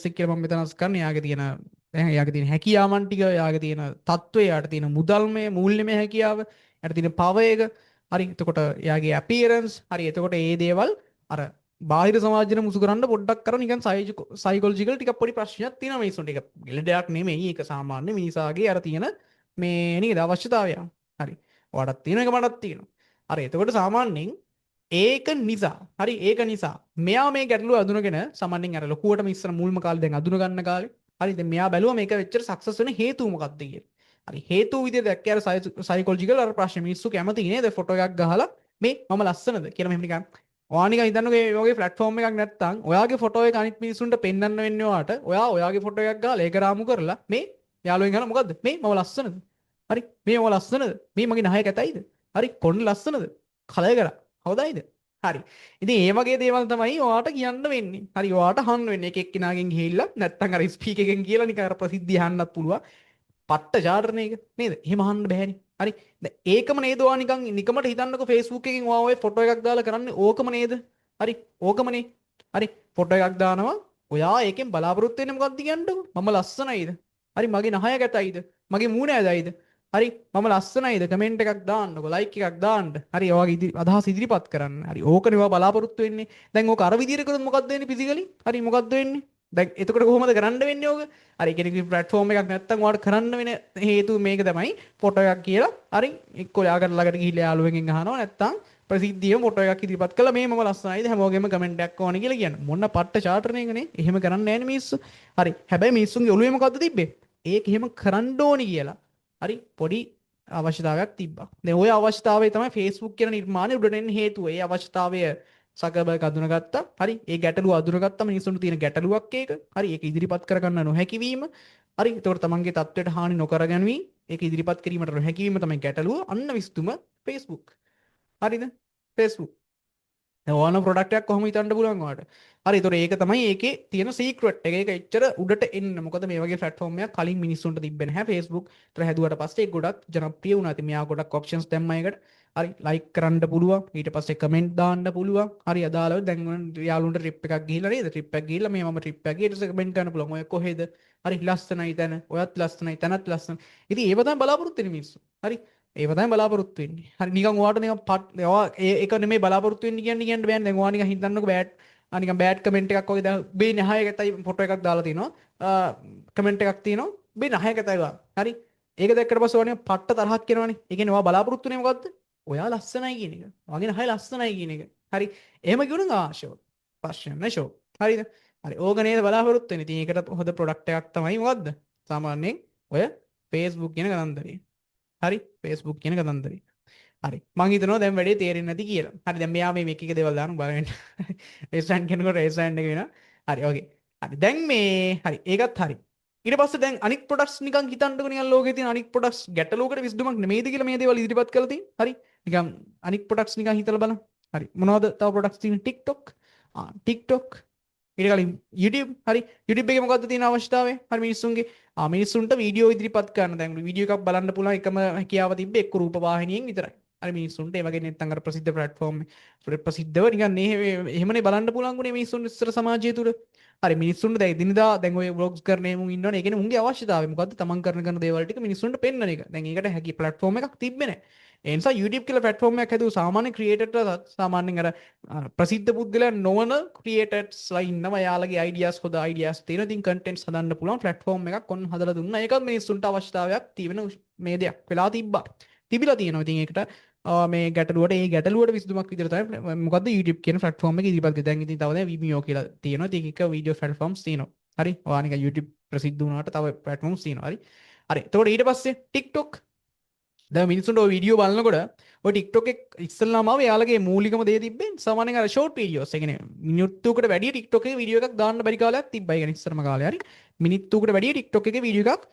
එක කියලා මම මෙතන අදහස් කරන්නේ එයාගේ තියෙන දැන් එයාගේ තියෙන හැකියාවන් ටික, එයාගේ තියෙන තත්ත්වය, එයාට තියෙන මුදල්මය මූල්‍යමය හැකියාව, එයාට තියෙන පවර් එක, හරි, එතකොට එයාගේ අපියරන්ස්, හරි, එතකොට ඒ දේවල් අර බාහිර සමාජයට මුසු කරන්න පොඩ්ඩක් අර නිකන් සයිකොලොජිකල් ටිකක් පොඩි ප්‍රශ්නයක් තියෙනවා මිනිස්සුන්ට. ඒක ලෙඩයක් නෙමෙයි. ඒක සාමාන්‍ය මිනිසාගේ අර තියෙන මේ නේද අවශ්‍යතාවය. හරි. ඔයාටත් තියෙන එක මටත් තියෙනවා. හරි. එතකොට සාමාන්‍යයෙන් ඒක නිසා, හරි, ඒක නිසා මෙයා මේ ගැටලුව අඳුනගෙන සාමාන්‍යයෙන් අර ලොකුවටම ඉස්සර මුල්ම කාලේ දැන් අඳුන ගන්න කාලේ, හරි, දැන් මෙයා බැලුවා මේක වෙච්චර සක්සස් වෙන හේතුව මොකක්ද කියලා. හරි, හේතුව විදියට දැක්කේ අර සයිකොලොජිකල් අර ප්‍රශ්න. මිනිස්සු කැමති නේද ෆොටෝ එකක් ගහලා මේ මම ලස්සනද කියලා මෙහෙම නිකන්. ඔයා නිකන් හිතන්නකෝ මේ වගේ ප්ලැට්ෆෝම් එකක් නැත්තම් ඔයාගේ ෆොටෝ එක අනිත් මිනිස්සුන්ට පෙන්වන්න වෙන්නේ ඔයාට. ඔයා ඔයාගේ ෆොටෝ එකක් ගහලා ඒක රාමු කරලා මේ යාළුවෙන් අහනවා මොකද්ද මේ මම ලස්සනද? හරි, මේ මම ලස්සනද? මේ මගේ නහය කැතයිද? හරි, කොණ්ඩ ලස්සනද? කලර් කරා හොඳයිද? හරි. ඉතින් ඒ වගේ දේවල් තමයි ඔයාට කියන්න වෙන්නේ. හරි, ඔයාට අහන්න වෙන්නේ එක එක්කෙනාගෙන් ගිහිල්ලා නැත්තම් අර ස්පීකර් එකෙන් කියලා නිකන් අර ප්‍රසිද්ධිය අහන්නත් පුළුවන්. පට්ට චාටර් එක නේද? එහෙම අහන්න බෑනේ. හරි. දැන් ඒකම නේද ඔයා නිකන් නිකමට හිතන්නකෝ Facebook එකෙන් ඔයා ඔය ෆොටෝ එකක් දාලා කරන්නේ ඕකම නේද? හරි. ඕකමනේ. හරි. ෆොටෝ එකක් දානවා. ඔයා ඒකෙන් බලාපොරොත්තු වෙන්නේ මොකක්ද කියන්නකෝ? මම ලස්සනයිද? හරි, මගේ නහය කැතයිද? මගේ මූණ ඇදයිද? හරි, මම ලස්සනයිද? කමෙන්ට් එකක් දාන්නකෝ, ලයික් එකක් දාන්න. හරි, ඔයාගේ අදහස් ඉදිරිපත් කරන්න. හරි, ඕකනේ ඔයා බලාපොරොත්තු වෙන්නේ. දැන් ඕක අර විදියට කරොත් මොකක්ද වෙන්නේ ෆිසිකලි? හරි, මොකක්ද වෙන්නේ? දැන් එතකොට කොහොමද කරන්න වෙන්නේ ඕක? හරි, කෙනෙකුගේ ප්ලැට්ෆෝම් එකක් නැත්තම් ඔයාලට කරන්න වෙන හේතුව මේක තමයි. ෆොටෝ එකක් කියලා හරි එක්කෝ යාගට ළඟට ගිහිල්ලා යාළුවෙක්ගෙන් අහනවා නැත්තම් ප්‍රසිද්ධියම ෆොටෝ එකක් ඉදිරිපත් කළා මේ මම ලස්සනයිද හැමෝගෙම කමෙන්ට් එකක් ඕනේ කියලා කියන්නේ. මොන පට්ට චාටර් එකනේ. එහෙම කරන්නේ නෑනේ මිනිස්සු. හරි. හැබැයි මිනිස්සුන්ගේ ඔළුවේ මොකද්ද තිබ්බේ? ඒක එහෙම කරන්න ඕනි කියලා. හරි, පොඩි අවශ්‍යතාවයක් තිබ්බා. දැන් ඔය අවශ්‍යතාවය තමයි Facebook කියන නිර්මාණය උඩට එන්න හේතුව. ඒ අවශ්‍යතාවය සකර්බර්ග් අඳුනගත්තා. හරි, ඒ ගැටලුව අඳුනගත්තා. මිනිස්සුන්ට තියෙන ගැටලුවක් ඒක. හරි, ඒක ඉදිරිපත් කරගන්න නොහැකි වීම. හරි, එතකොට තමන්ගේ තත්ත්වයට හානි නොකර ගැනීම, ඒක ඉදිරිපත් කිරීමට නොහැකි වීම තමයි ගැටලුව. අන්න විසඳුම Facebook. හරිද? Facebook. දැන් ඕන ප්‍රොඩක්ට් එකක් කොහොම හිතන්න පුළුවන් ඔයාලට? හරි, ඒතකොට ඒක තමයි ඒකේ තියෙන සීක්‍රට් එක. ඒක එච්චර උඩට එන්න. මොකද මේ වගේ ප්ලැට්ෆෝම් එකක් කලින් මිනිස්සුන්ට තිබ්බේ නැහැ. Facebook ඒතර හැදුවට පස්සේ ඒක ගොඩක් ජනප්‍රිය වුණා. ඉතින් මෙයා ගොඩක් ඔප්ෂන්ස් දැම්මා ඒකට. හරි, ලයික් කරන්න පුළුවන්. ඊට පස්සේ කමෙන්ට් දාන්න පුළුවන්. හරි, අදාළව දැන් ඔන්න යාළුවන්ට ට්‍රිප් එකක් ගිහිල්ලා නේද? ට්‍රිප් එකක් ගිහිල්ලා මේ මම ට්‍රිප් එකක් ගියා. ඊට පස්සේ කමෙන්ට් කරන්න පුළුවන්. ඔය කොහෙද? හරි, ලස්සනයි තැන. ඔයත් ලස්සනයි, තැනත් ලස්සනයි. ඉතින් ඒව තමයි බලාපොරොත්තු වෙන්නේ මිනිස්සු. හරි, ඒව තමයි බලාපොරොත්තු වෙන්නේ. හරි, නිකන් ඔයාට නිකන් පට් ඔයා ඒක නෙමෙයි බලාපොරොත්තු වෙන්නේ කියන්නේ කියන්න බෑනේ. දැන් ඔයා නිකන් හිතන්නකෝ බෑඩ් නිකන් බෑඩ් කමෙන්ට් එකක් වගේ දැන් උඹේ නහය ගැතයි ෆොටෝ එකක් දාලා තිනවා. කමෙන්ට් එකක් තියෙනවා. උඹේ නහය කතා කරා. හරි. ඒක දැක්කට පස්සේ ඔයා නිකන් පට්ට තරහක් එනවනේ. ඒ කියන්නේ ඔයා බලාපොරොත්තු වෙන්නේ මොකද්ද? ඔයා ලස්සනයි කියන එක. ඔයාගේ නහය ලස්සනයි කියන එක. හරි. එහෙම කිව්වනම් ආ ෂෝ. ප්‍රශ්න නෑ ෂෝ. හරිද? හරි. ඕක නේද බලාපොරොත්තු වෙන්නේ. ඉතින් ඒකට හොඳ ප්‍රොඩක්ට් එකක් තමයි මොකද්ද? සාමාන්‍යයෙන් ඔය Facebook කියන කතන්දරේ. හරි. Facebook කියන කතන්දරේ. හරි. මං හිතනවා දැන් වැඩේ තේරෙන්නේ නැති කියලා. හරි, දැන් මෙයා මේ එක එක දේවල් දානවා බලන්න. රේස් හෑන්ඩ් කියනකොට රේස් හෑන්ඩ් එක වෙනවා. හරි, ඕකේ. හරි. දැන් මේ හරි, ඒකත් හරි. ඊට පස්සේ දැන් අනිත් ප්‍රොඩක්ට්ස් නිකන් හිතන්නකෝ, නිකන් ලෝකේ තියෙන අනිත් ප්‍රොඩක්ට්ස් ගැටලුවකට විසඳුමක් නෙමෙයිද කියලා මේ දේවල් ඉදිරිපත් කරලා තියෙන්නේ. හරි. නිකන් අනිත් ප්‍රොඩක්ට්ස් නිකන් හිතලා බලන්න. හරි. මොනවද තව ප්‍රොඩක්ට්ස් තියෙන්නේ? TikTok. ආ, TikTok. ඊට කලින් YouTube. හරි. YouTube එකේ මොකද්ද තියෙන අවශ්‍යතාවය? හරි, මිනිස්සුන්ගේ මිනිස්සුන්ට වීඩියෝ ඉදිරිපත් කරන්න. දැන් වීඩියෝ එකක් බලන්න පුළුවන් එකම හැකියාව තිබ්බේ එක්ක රූප වාහිනියෙන් විතරයි. හරි, මිනිස්සුන්ට ඒ වගේ නැත්තම් අර ප්‍රසිද්ධ ප්ලැට්ෆෝම් ප්‍රසිද්ධව නිකන් එහෙමනේ බලන්න පුළුවන් වුණේ මිනිස්සුන් ඉස්සර සමාජය තුල. හරි, මිනිස්සුන්ට දැන් එදිනෙදා දැන් ඔය ව්ලොග්ස් කරන මුන් ඉන්නවනේ. ඒ කියන්නේ මුන්ගේ අවශ්‍යතාවය මොකද්ද? තමන් කරන කරන දේවල් ටික මිනිස්සුන්ට පෙන්වන එක. දැන් ඒකට හැකි ප්ලැට්ෆෝම් එකක් තිබ්බේ නැහැ. ඒ නිසා YouTube කියලා ප්ලැට්ෆෝම් එකක් හැදුවා සාමාන්‍ය ක්‍රියේටර්ලා, සාමාන්‍යයෙන් අර අර ප්‍රසිද්ධ පුද්ගලයන් නොවන ක්‍රියේටර්ස්ලා ඉන්නවා. එයාලගේ අයිඩියාස්, හොඳ අයිඩියාස් තියෙනවා. ඉතින් කන්ටෙන්ට්ස් හදන්න පුළුවන් ප්ලැට්ෆෝම් එකක් ඔන්න හදලා දුන්නා. ඒකත් මිනිස්සුන්ට අවශ්‍යතාවයක් තියෙන මේ දෙයක් වෙලා තිබ්බා. තිබිලා තියෙනවා. ඉතින් ඒකට මේ ගැටලුවට, ඒ ගැටලුවට විසඳුමක් විදිහට තමයි මොකද්ද YouTube කියන ප්ලැට්ෆෝම් එක ඉදිරිපත් කරේ. දැන් ඉතින් තව දැන් Vimeo කියලා තියෙනවා. ඉතින් එක වීඩියෝ ප්ලැට්ෆෝම්ස් තියෙනවා. හරි. ඔයා නිකන් YouTube ප්‍රසිද්ධ වුණාට තව ප්ලැට්ෆෝම්ස් තියෙනවා. හරි. හරි. එතකොට ඊට පස්සේ TikTok. දැන් මිනිස්සුන්ට ඔය වීඩියෝ බලනකොට ඔය TikTok එක ඉස්සෙල්ලාම ආවේ එයාලගේ මූලිකම දේ තිබ්බේ සාමාන්‍යයෙන් අර ෂෝට් වීඩියෝස්. ඒ කියන්නේ මිනිත්තුකට වැඩිය TikTok එකේ වීඩියෝ එකක් දාන්න බැරි කාලයක් තිබ්බා. ඒ කියන්නේ ඉස්සරම කාලේ හරි. මිනිත්තුකට වැඩිය TikTok එකේ වීඩියෝ එකක්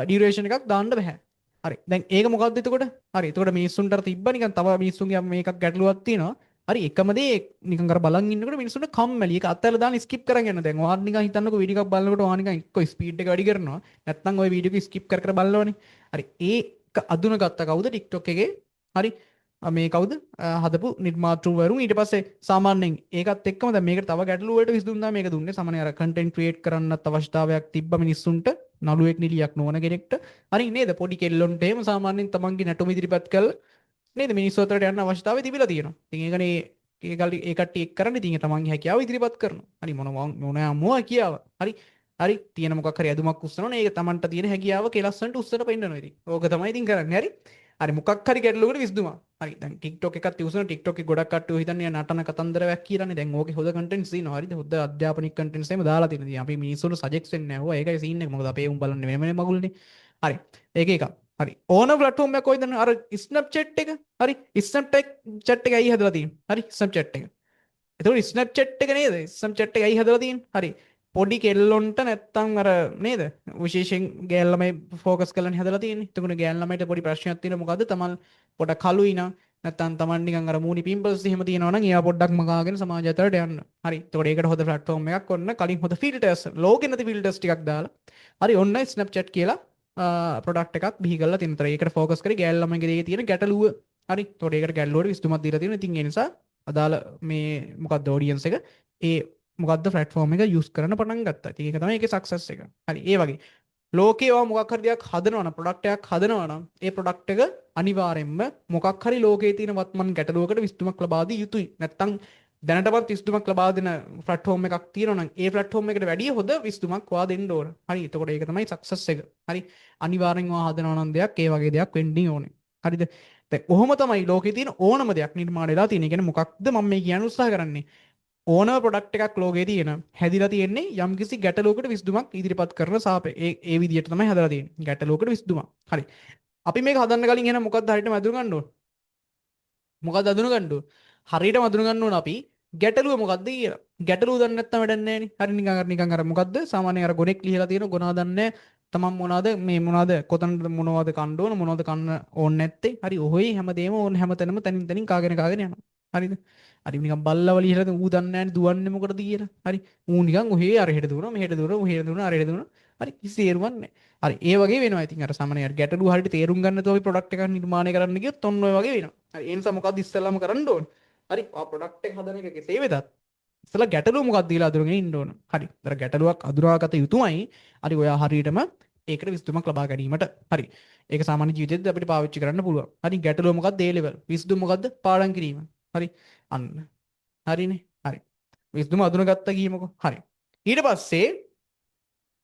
ඩියුරේෂන් එකක් දාන්න බැහැ. හරි. දැන් ඒක මොකද්ද එතකොට? හරි. එතකොට මිනිස්සුන්ට අර තිබ්බා නිකන් තව මිනිස්සුන්ගේ මේකක් ගැටලුවක් තියෙනවා. හරි, එකම දේ නිකන් අර බලන් ඉන්නකොට මිනිස්සුන්ට කම්මැලි. ඒක අත්හැරලා දාන, ස්කිප් කරන් යනවා. දැන් ඔයාත් නිකන් හිතන්නකෝ වීඩියෝ එකක් බලනකොට ඔයා නිකන් එක්ක ස්පීඩ් එක වැඩි කරනවා. නැත්නම් ඔය වීඩියෝ එක ස්කිප් කර කර බලනවනේ. හරි. ඒක අඳුනගත්ත කවුද TikTok එකේ? හරි. මේ කවුද හදපු නිර්මාතෘවරුන්. ඊට පස්සේ සාමාන්‍යයෙන් ඒකත් එක්කම දැන් මේකට තව ගැටලු වලට විසඳුම් තමයි මේක දුන්නේ. සාමාන්‍ය අර කන්ටෙන්ට් ක්‍රියේට් කරන්නත් අවශ්‍යතාවයක් තිබ්බ මිනිස්සුන්ට, නළුවෙක් නිලියක් නොවන කෙනෙක්ට. හරි නේද? පොඩි කෙල්ලොන්ට එහෙම සාමාන්‍යයෙන් තමන්ගේ නැටුම ඉදිරිපත් කරලා නේද මිනිස්සු අතරට යන්න අවශ්‍යතාවය තිබිලා තියෙනවා. ඉතින් ඒකනේ ඒ කල්ලි ඒ කට්ටිය එක් කරන්නේ. ඉතින් ඒ තමන්ගේ හැකියාව ඉදිරිපත් කරනවා. හරි, මොන මොන මොන හැකියාව. හරි. හරි, තියෙන මොකක් හරි ඇදුමක් උස්සනවනේ, ඒක තමන්ට තියෙන හැකියාව කෙලස්සන්ට උස්සන පෙන්නනවා ඉතින්. ඕක තමයි ඉතින් කරන්නේ. හරි. හරි, මොකක් හරි ගැටලුවකට විසඳුමක්. හරි, දැන් TikTok එකත් යූස් කරන TikTok එක ගොඩක් කට්ටිය හිතන්නේ නටන කතන්දරයක් කියලානේ. දැන් ඕකේ හොඳ කන්ටෙන්ට්ස් තියෙනවා. හරිද? හොඳ අධ්‍යාපනික කන්ටෙන්ට්ස් එහෙම දාලා තියෙනවා. ඉතින් අපි මිනිස්සුන්ට සජෙක්ට් වෙන්නේ නැහැ. ඕවා ඒකයි සීන් එක. මොකද අපේ උන් බලන්නේ වෙන වෙන මගුල්නේ. හරි. ඒක එකක්. හරි. ඕන ප්ලැට්ෆෝම් එකක් කොයිද අර Snapchat එක. හරි. Snapchat chat එක ඇයි හදලා තියෙන්නේ? හරි, Snapchat එක. එතකොට Snapchat එක නේද? Snapchat එක ඇයි හදලා තියෙන්නේ? හරි. පොඩි කෙල්ලොන්ට නැත්තම් අර නේද? විශේෂයෙන් ගෑල් ළමයි ෆෝකස් කරලානේ හදලා තියෙන්නේ. එතකොට ගෑල් ළමයිට පොඩි ප්‍රශ්නයක් තියෙනවා, මොකද්ද? තමන් පොඩක් කළුයි නම් නැත්තම් තමන් නිකන් අර මූණි පිම්පල්ස් එහෙම තියෙනවා නම් ඒවා පොඩ්ඩක් මකාගෙන සමාජය අතරට යන්න. හරි. එතකොට ඒකට හොඳ ප්ලැට්ෆෝම් එකක් ඔන්න කලින් හොඳ ෆිල්ටර්ස්, ලෝකෙ නැති ෆිල්ටර්ස් ටිකක් දාලා හරි ඔන්න Snapchat කියලා ප්‍රොඩක්ට් එකක් බිහි කරලා තියෙනවා. ඒතර ඒකට ෆෝකස් කරේ ගෑල් ළමයිගේ දෙකේ තියෙන ගැටලුව. හරි. එතකොට ඒකට ගැටලුවට විසඳුමක් දීලා තියෙනවා. ඉතින් ඒ නිසා අදාළ මේ මොකද්ද ඔඩියන්ස් එක ඒ මොකද්ද ප්ලැට්ෆෝම් එක යූස් කරන්න පටන් ගත්තා. ඉතින් ඒක තමයි ඒකේ සක්සස් එක. හරි. ඒ වගේ ලෝකේ ඔයා මොකක් හරි දෙයක් හදනවා නම්, ප්‍රොඩක්ට් එකක් හදනවා නම්, ඒ ප්‍රොඩක්ට් එක අනිවාර්යෙන්ම මොකක් හරි ලෝකයේ තියෙන වත්මන් ගැටලුවකට විසඳුමක් ලබා දිය යුතුයි. නැත්තම් දැනටමත් විසඳුමක් ලබා දෙන ප්ලැට්ෆෝම් එකක් තියෙනවා නම් ඒ ප්ලැට්ෆෝම් එකට වැඩිය හොඳ විසඳුමක් ඔයා දෙන්න ඕන. හරි. එතකොට ඒක තමයි සක්සස් එක. හරි. අනිවාර්යෙන් ඔයා හදනවා නම් දෙයක් ඒ වගේ දෙයක් වෙන්න ඕනේ. හරිද? දැන් ඔහොම තමයි ලෝකේ තියෙන ඕනම දෙයක් නිර්මාණය වෙලා තියෙන්නේ. ඒ කියන්නේ මොකක්ද මම මේ කියන්න උත්සාහ කරන්නේ? ඕනම ප්‍රොඩක්ට් එකක් ලෝකේ තියෙන හැදිලා තියෙන්නේ යම්කිසි ගැටලුවකට විසඳුමක් ඉදිරිපත් කරන සාපේ ඒ ඒ විදිහට තමයි හදලා තියෙන්නේ. ගැටලුවකට විසඳුමක්. හරි. අපි මේක හදන්න කලින් එහෙනම් මොකක්ද හරියටම අඳුන ගන්න ඕන? මොකක්ද අඳුන ගන්න ඕන? හරියටම අඳුන ගන්න ඕන අපි ගැටලුව මොකක්ද කියලා. ගැටලුව දන්නේ නැත්නම් වැඩක් නැහැ නේ. හරි, නිකන් අර නිකන් අර මොකද්ද සාමාන්‍යයෙන් අර ගොනෙක් ලිහලා තියෙන ගොනා දන්නේ තමන් මොනවාද මේ මොනවාද කොතනද මොනවද කන්න ඕන මොනවද කන්න ඕන නැත්තේ. හරි, ඔහොයි හැමදේම ඕන හැමතැනම තනින් තනින් කාගෙන කාගෙන යනවා. හරිද? හරි, නිකන් බල්ලව ලිහලා ඌ දන්නේ නැහැ දුවන්නේ මොකටද කියලා. හරි, ඌ නිකන් ඔහේ අර හෙට දුවනවා මෙහෙට දුවනවා ඔහේ දුවනවා අර හෙට දුවනවා. හරි, කිසි තේරුමක් නැහැ. හරි, ඒ වගේ වෙනවා. ඉතින් අර සාමාන්‍ය අර ගැටලුව හරියට තේරුම් ගන්න නැතුව අපි ප්‍රොඩක්ට් එකක් නිර්මාණය කරන්න ගියොත් ඔන්න ඔය වගේ වෙනවා. හරි, ඒ නිසා මොකද්ද ඉස්සෙල්ලාම කරන්න ඕන? හරි, ඔයා ප්‍රොඩක්ට් එක හදන එක කෙසේ වෙතත් ඉස්සෙල්ලා ගැටලුව මොකක්ද කියලා අඳුරගෙන ඉන්න ඕන. හරි. අර ගැටලුවක් අඳුරාගත යුතුමයි. හරි, ඔයා හරියටම ඒකට විසඳුමක් ලබා ගැනීමට. හරි. ඒක සාමාන්‍ය ජීවිතේදී අපිට පාවිච්චි කරන්න පුළුවන්. හරි, ගැටලුව මොකක්ද? A level. විසඳුම මොකද්ද? පාඩම් කිරීම. හරි. අන්න. හරිනේ. හරි. විසඳුම අඳුනගත්තා කියමුකෝ. හරි. ඊට පස්සේ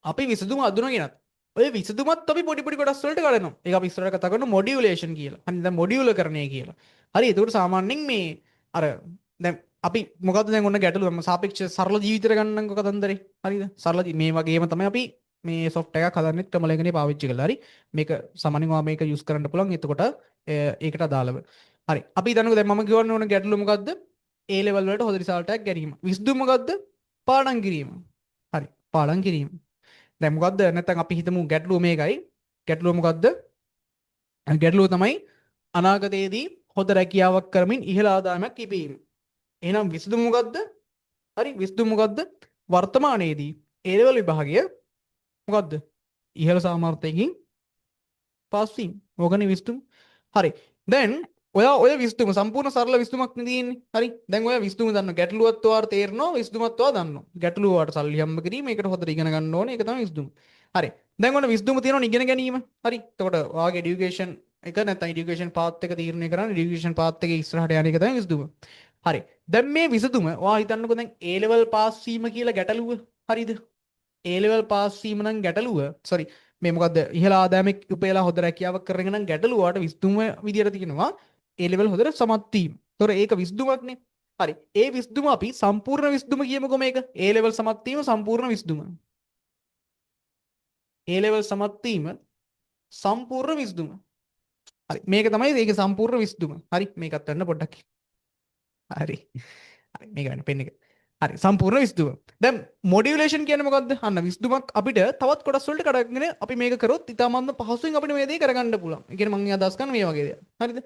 අපි විසඳුම අඳුනගෙනත් ඔය විසඳුමත් අපි පොඩි පොඩි කොටස් වලට කඩනවා. ඒක අපි ඉස්සරහට කතා කරන මොඩියුලේෂන් කියලා. හරි, දැන් මොඩියුලකරණය කියලා. හරි, ඒකට සාමාන්‍යයෙන් මේ අර දැන් අපි මොකද්ද දැන් ඔන්න ගැටලුව මම සාපේක්ෂ සරල ජීවිතේට ගන්නම්කෝ කතන්දරේ. හරිද? සරල මේ වගේම තමයි අපි මේ සොෆ්ට්වෙයාර් එකක් හදන්නෙත් ක්‍රමලේඛනය පාවිච්චි කරලා. හරි. මේක සාමාන්‍යයෙන් ඔයා මේක යූස් කරන්න පුළුවන්. එතකොට ඒකට අදාළව. හරි. අපි හිතන්නකෝ දැන් මම කියවන්න ඕන ගැටලුව මොකද්ද? A level වලට හොඳ රිසල්ට් එකක් ගැනීම. විසඳුම මොකද්ද? පාඩම් කිරීම. හරි. පාඩම් කිරීම. දැන් මොකද්ද? නැත්නම් අපි හිතමු ගැටලුව මේකයි. ගැටලුව මොකද්ද? ගැටලුව තමයි අනාගතයේදී හොඳ රැකියාවක් කරමින් ඉහළ ආදායමක් ඉපයීම. එහෙනම් විසඳුම මොකද්ද? හරි, විසඳුම මොකද්ද? වර්තමානයේදී A level විභාගය මොකද්ද? ඉහළ සාමර්ථ්‍යකින් පාස් වීම. ඕකනේ විසඳුම. හරි. දැන් ඔයා ඔය විසඳුම සම්පූර්ණ සරල විසඳුමක් නේ තියෙන්නේ. හරි. දැන් ඔයා විසඳුම දන්නවා. ගැටලුවත් ඔයාට තේරෙනවා, විසඳුමත් ඔයා දන්නවා. ගැටලුව ඔයාට සල්ලි හම්බ කිරීම, ඒකට හොඳට ඉගෙන ගන්න ඕනේ. ඒක තමයි විසඳුම. හරි. දැන් ඔන්න විසඳුම තියෙනවා ඉගෙන ගැනීම. හරි. එතකොට ඔයාගේ එඩියුකේෂන් එක නැත්නම් එඩියුකේෂන් පාත් එක තීරණය කරන්න එඩියුකේෂන් පාත් එකේ ඉස්සරහට යන එක තමයි විසඳුම. හරි. දැන් මේ විසඳුම ඔයා හිතන්නකෝ දැන් A level pass වීම කියලා ගැටලුව. හරිද? A level pass වීම නම් ගැටලුව. සෝරි, මේ මොකද්ද? ඉහළ ආදායමක් උපයලා හොඳ රැකියාවක් කරගෙන නම් ගැටලුව ඔයාට විසඳුම විදියට තියෙනවා A level හොඳට සමත් වීම. ඒතොර ඒක විසඳුමක්නේ. හරි. ඒ විසඳුම අපි සම්පූර්ණ විසඳුම කියමුකෝ මේක. A level සමත් වීම සම්පූර්ණ විසඳුම. A level සමත් වීම සම්පූර්ණ විසඳුම. හරි. මේක තමයි ඒකේ සම්පූර්ණ විසඳුම. හරි. මේකත් වෙන්න පොඩ්ඩක්. හරි. හරි. මේක වෙන්න පෙන් එක. හරි. සම්පූර්ණ විසඳුම. දැන් මොඩියුලේෂන් කියන්නේ මොකද්ද? අන්න විසඳුමක් අපිට තවත් කොටස් වලට කඩගෙන අපි මේක කරොත් ඉතාමත්ම පහසුවෙන් අපිට මේ දේ කරගන්න පුළුවන්. ඒ කියන්නේ මම අදහස් කරන්නේ මේ වගේ දෙයක්. හරිද?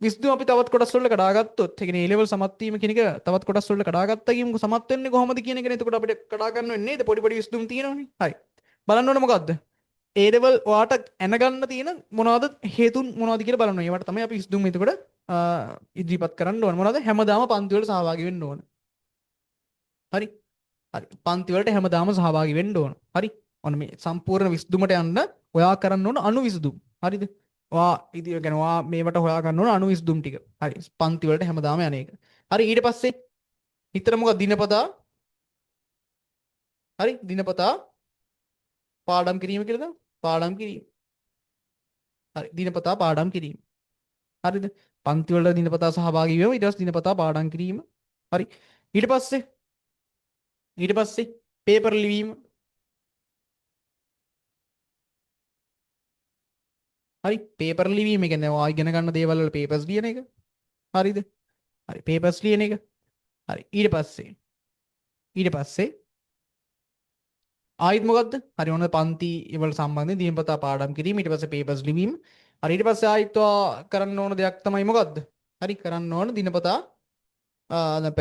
විසඳුම අපි තවත් කොටස් වලට කඩාගත්තොත්, ඒ කියන්නේ A level සමත් වීම කියන එක තවත් කොටස් වලට කඩාගත්තා කියමුකෝ, සමත් වෙන්නේ කොහොමද කියන එකනේ එතකොට අපිට කඩා ගන්න වෙන්නේ නේද? පොඩි පොඩි විසඳුම් තියෙනවනේ. හරි. බලන්න ඕනේ මොකද්ද? A level ඔයාට ඇන ගන්න තියෙන මොනවද හේතුන් මොනවද කියලා බලන්න ඕනේ. ඒවට තමයි අපි විසඳුම් එතකොට ඉදිරිපත් කරන්න ඕනේ. මොනවද? හැමදාම පන්ති වලට සහභාගී වෙන්න ඕන. හරි. හරි. පන්ති වලට හැමදාම සහභාගී වෙන්න ඕන. හරි. ඔන්න මේ සම්පූර්ණ විසඳුමට යන්න ඔයා කරන්න ඕන අනු විසඳුම්. හරිද? ඔයා ඉතින් ඒ ඔයා මේවට හොයා ගන්න ඕන අනු විසඳුම් ටික. හරි. පන්ති වලට හැමදාම යන එක. හරි. ඊට පස්සේ හිතන මොකක්ද? දිනපතා. හරි. දිනපතා පාඩම් කිරීම කියලාද? පාඩම් කිරීම. හරි. දිනපතා පාඩම් කිරීම. හරිද? පන්ති වලට දිනපතා සහභාගී වීම, ඊට පස්සේ දිනපතා පාඩම් කිරීම. හරි. ඊට පස්සේ පේපර් ලිවීම. හරි. පේපර් ලිවීම කියන්නේ ඔයා ඉගෙන ගන්න දේවල් වල පේපර්ස් ලියන එක. හරිද? හරි. පේපර්ස් ලියන එක. හරි. ඊට පස්සේ ආයිත් මොකද්ද? හරි, ඔන්න පන්ති වල සම්බන්ධයෙන් දිනපතා පාඩම් කිරීම, ඊට පස්සේ පේපර්ස් ලිවීම. හරි, ඊට පස්සේ ආයිත් ඔයා කරන්න ඕන දෙයක් තමයි මොකද්ද? හරි, කරන්න ඕන දිනපතා දැන්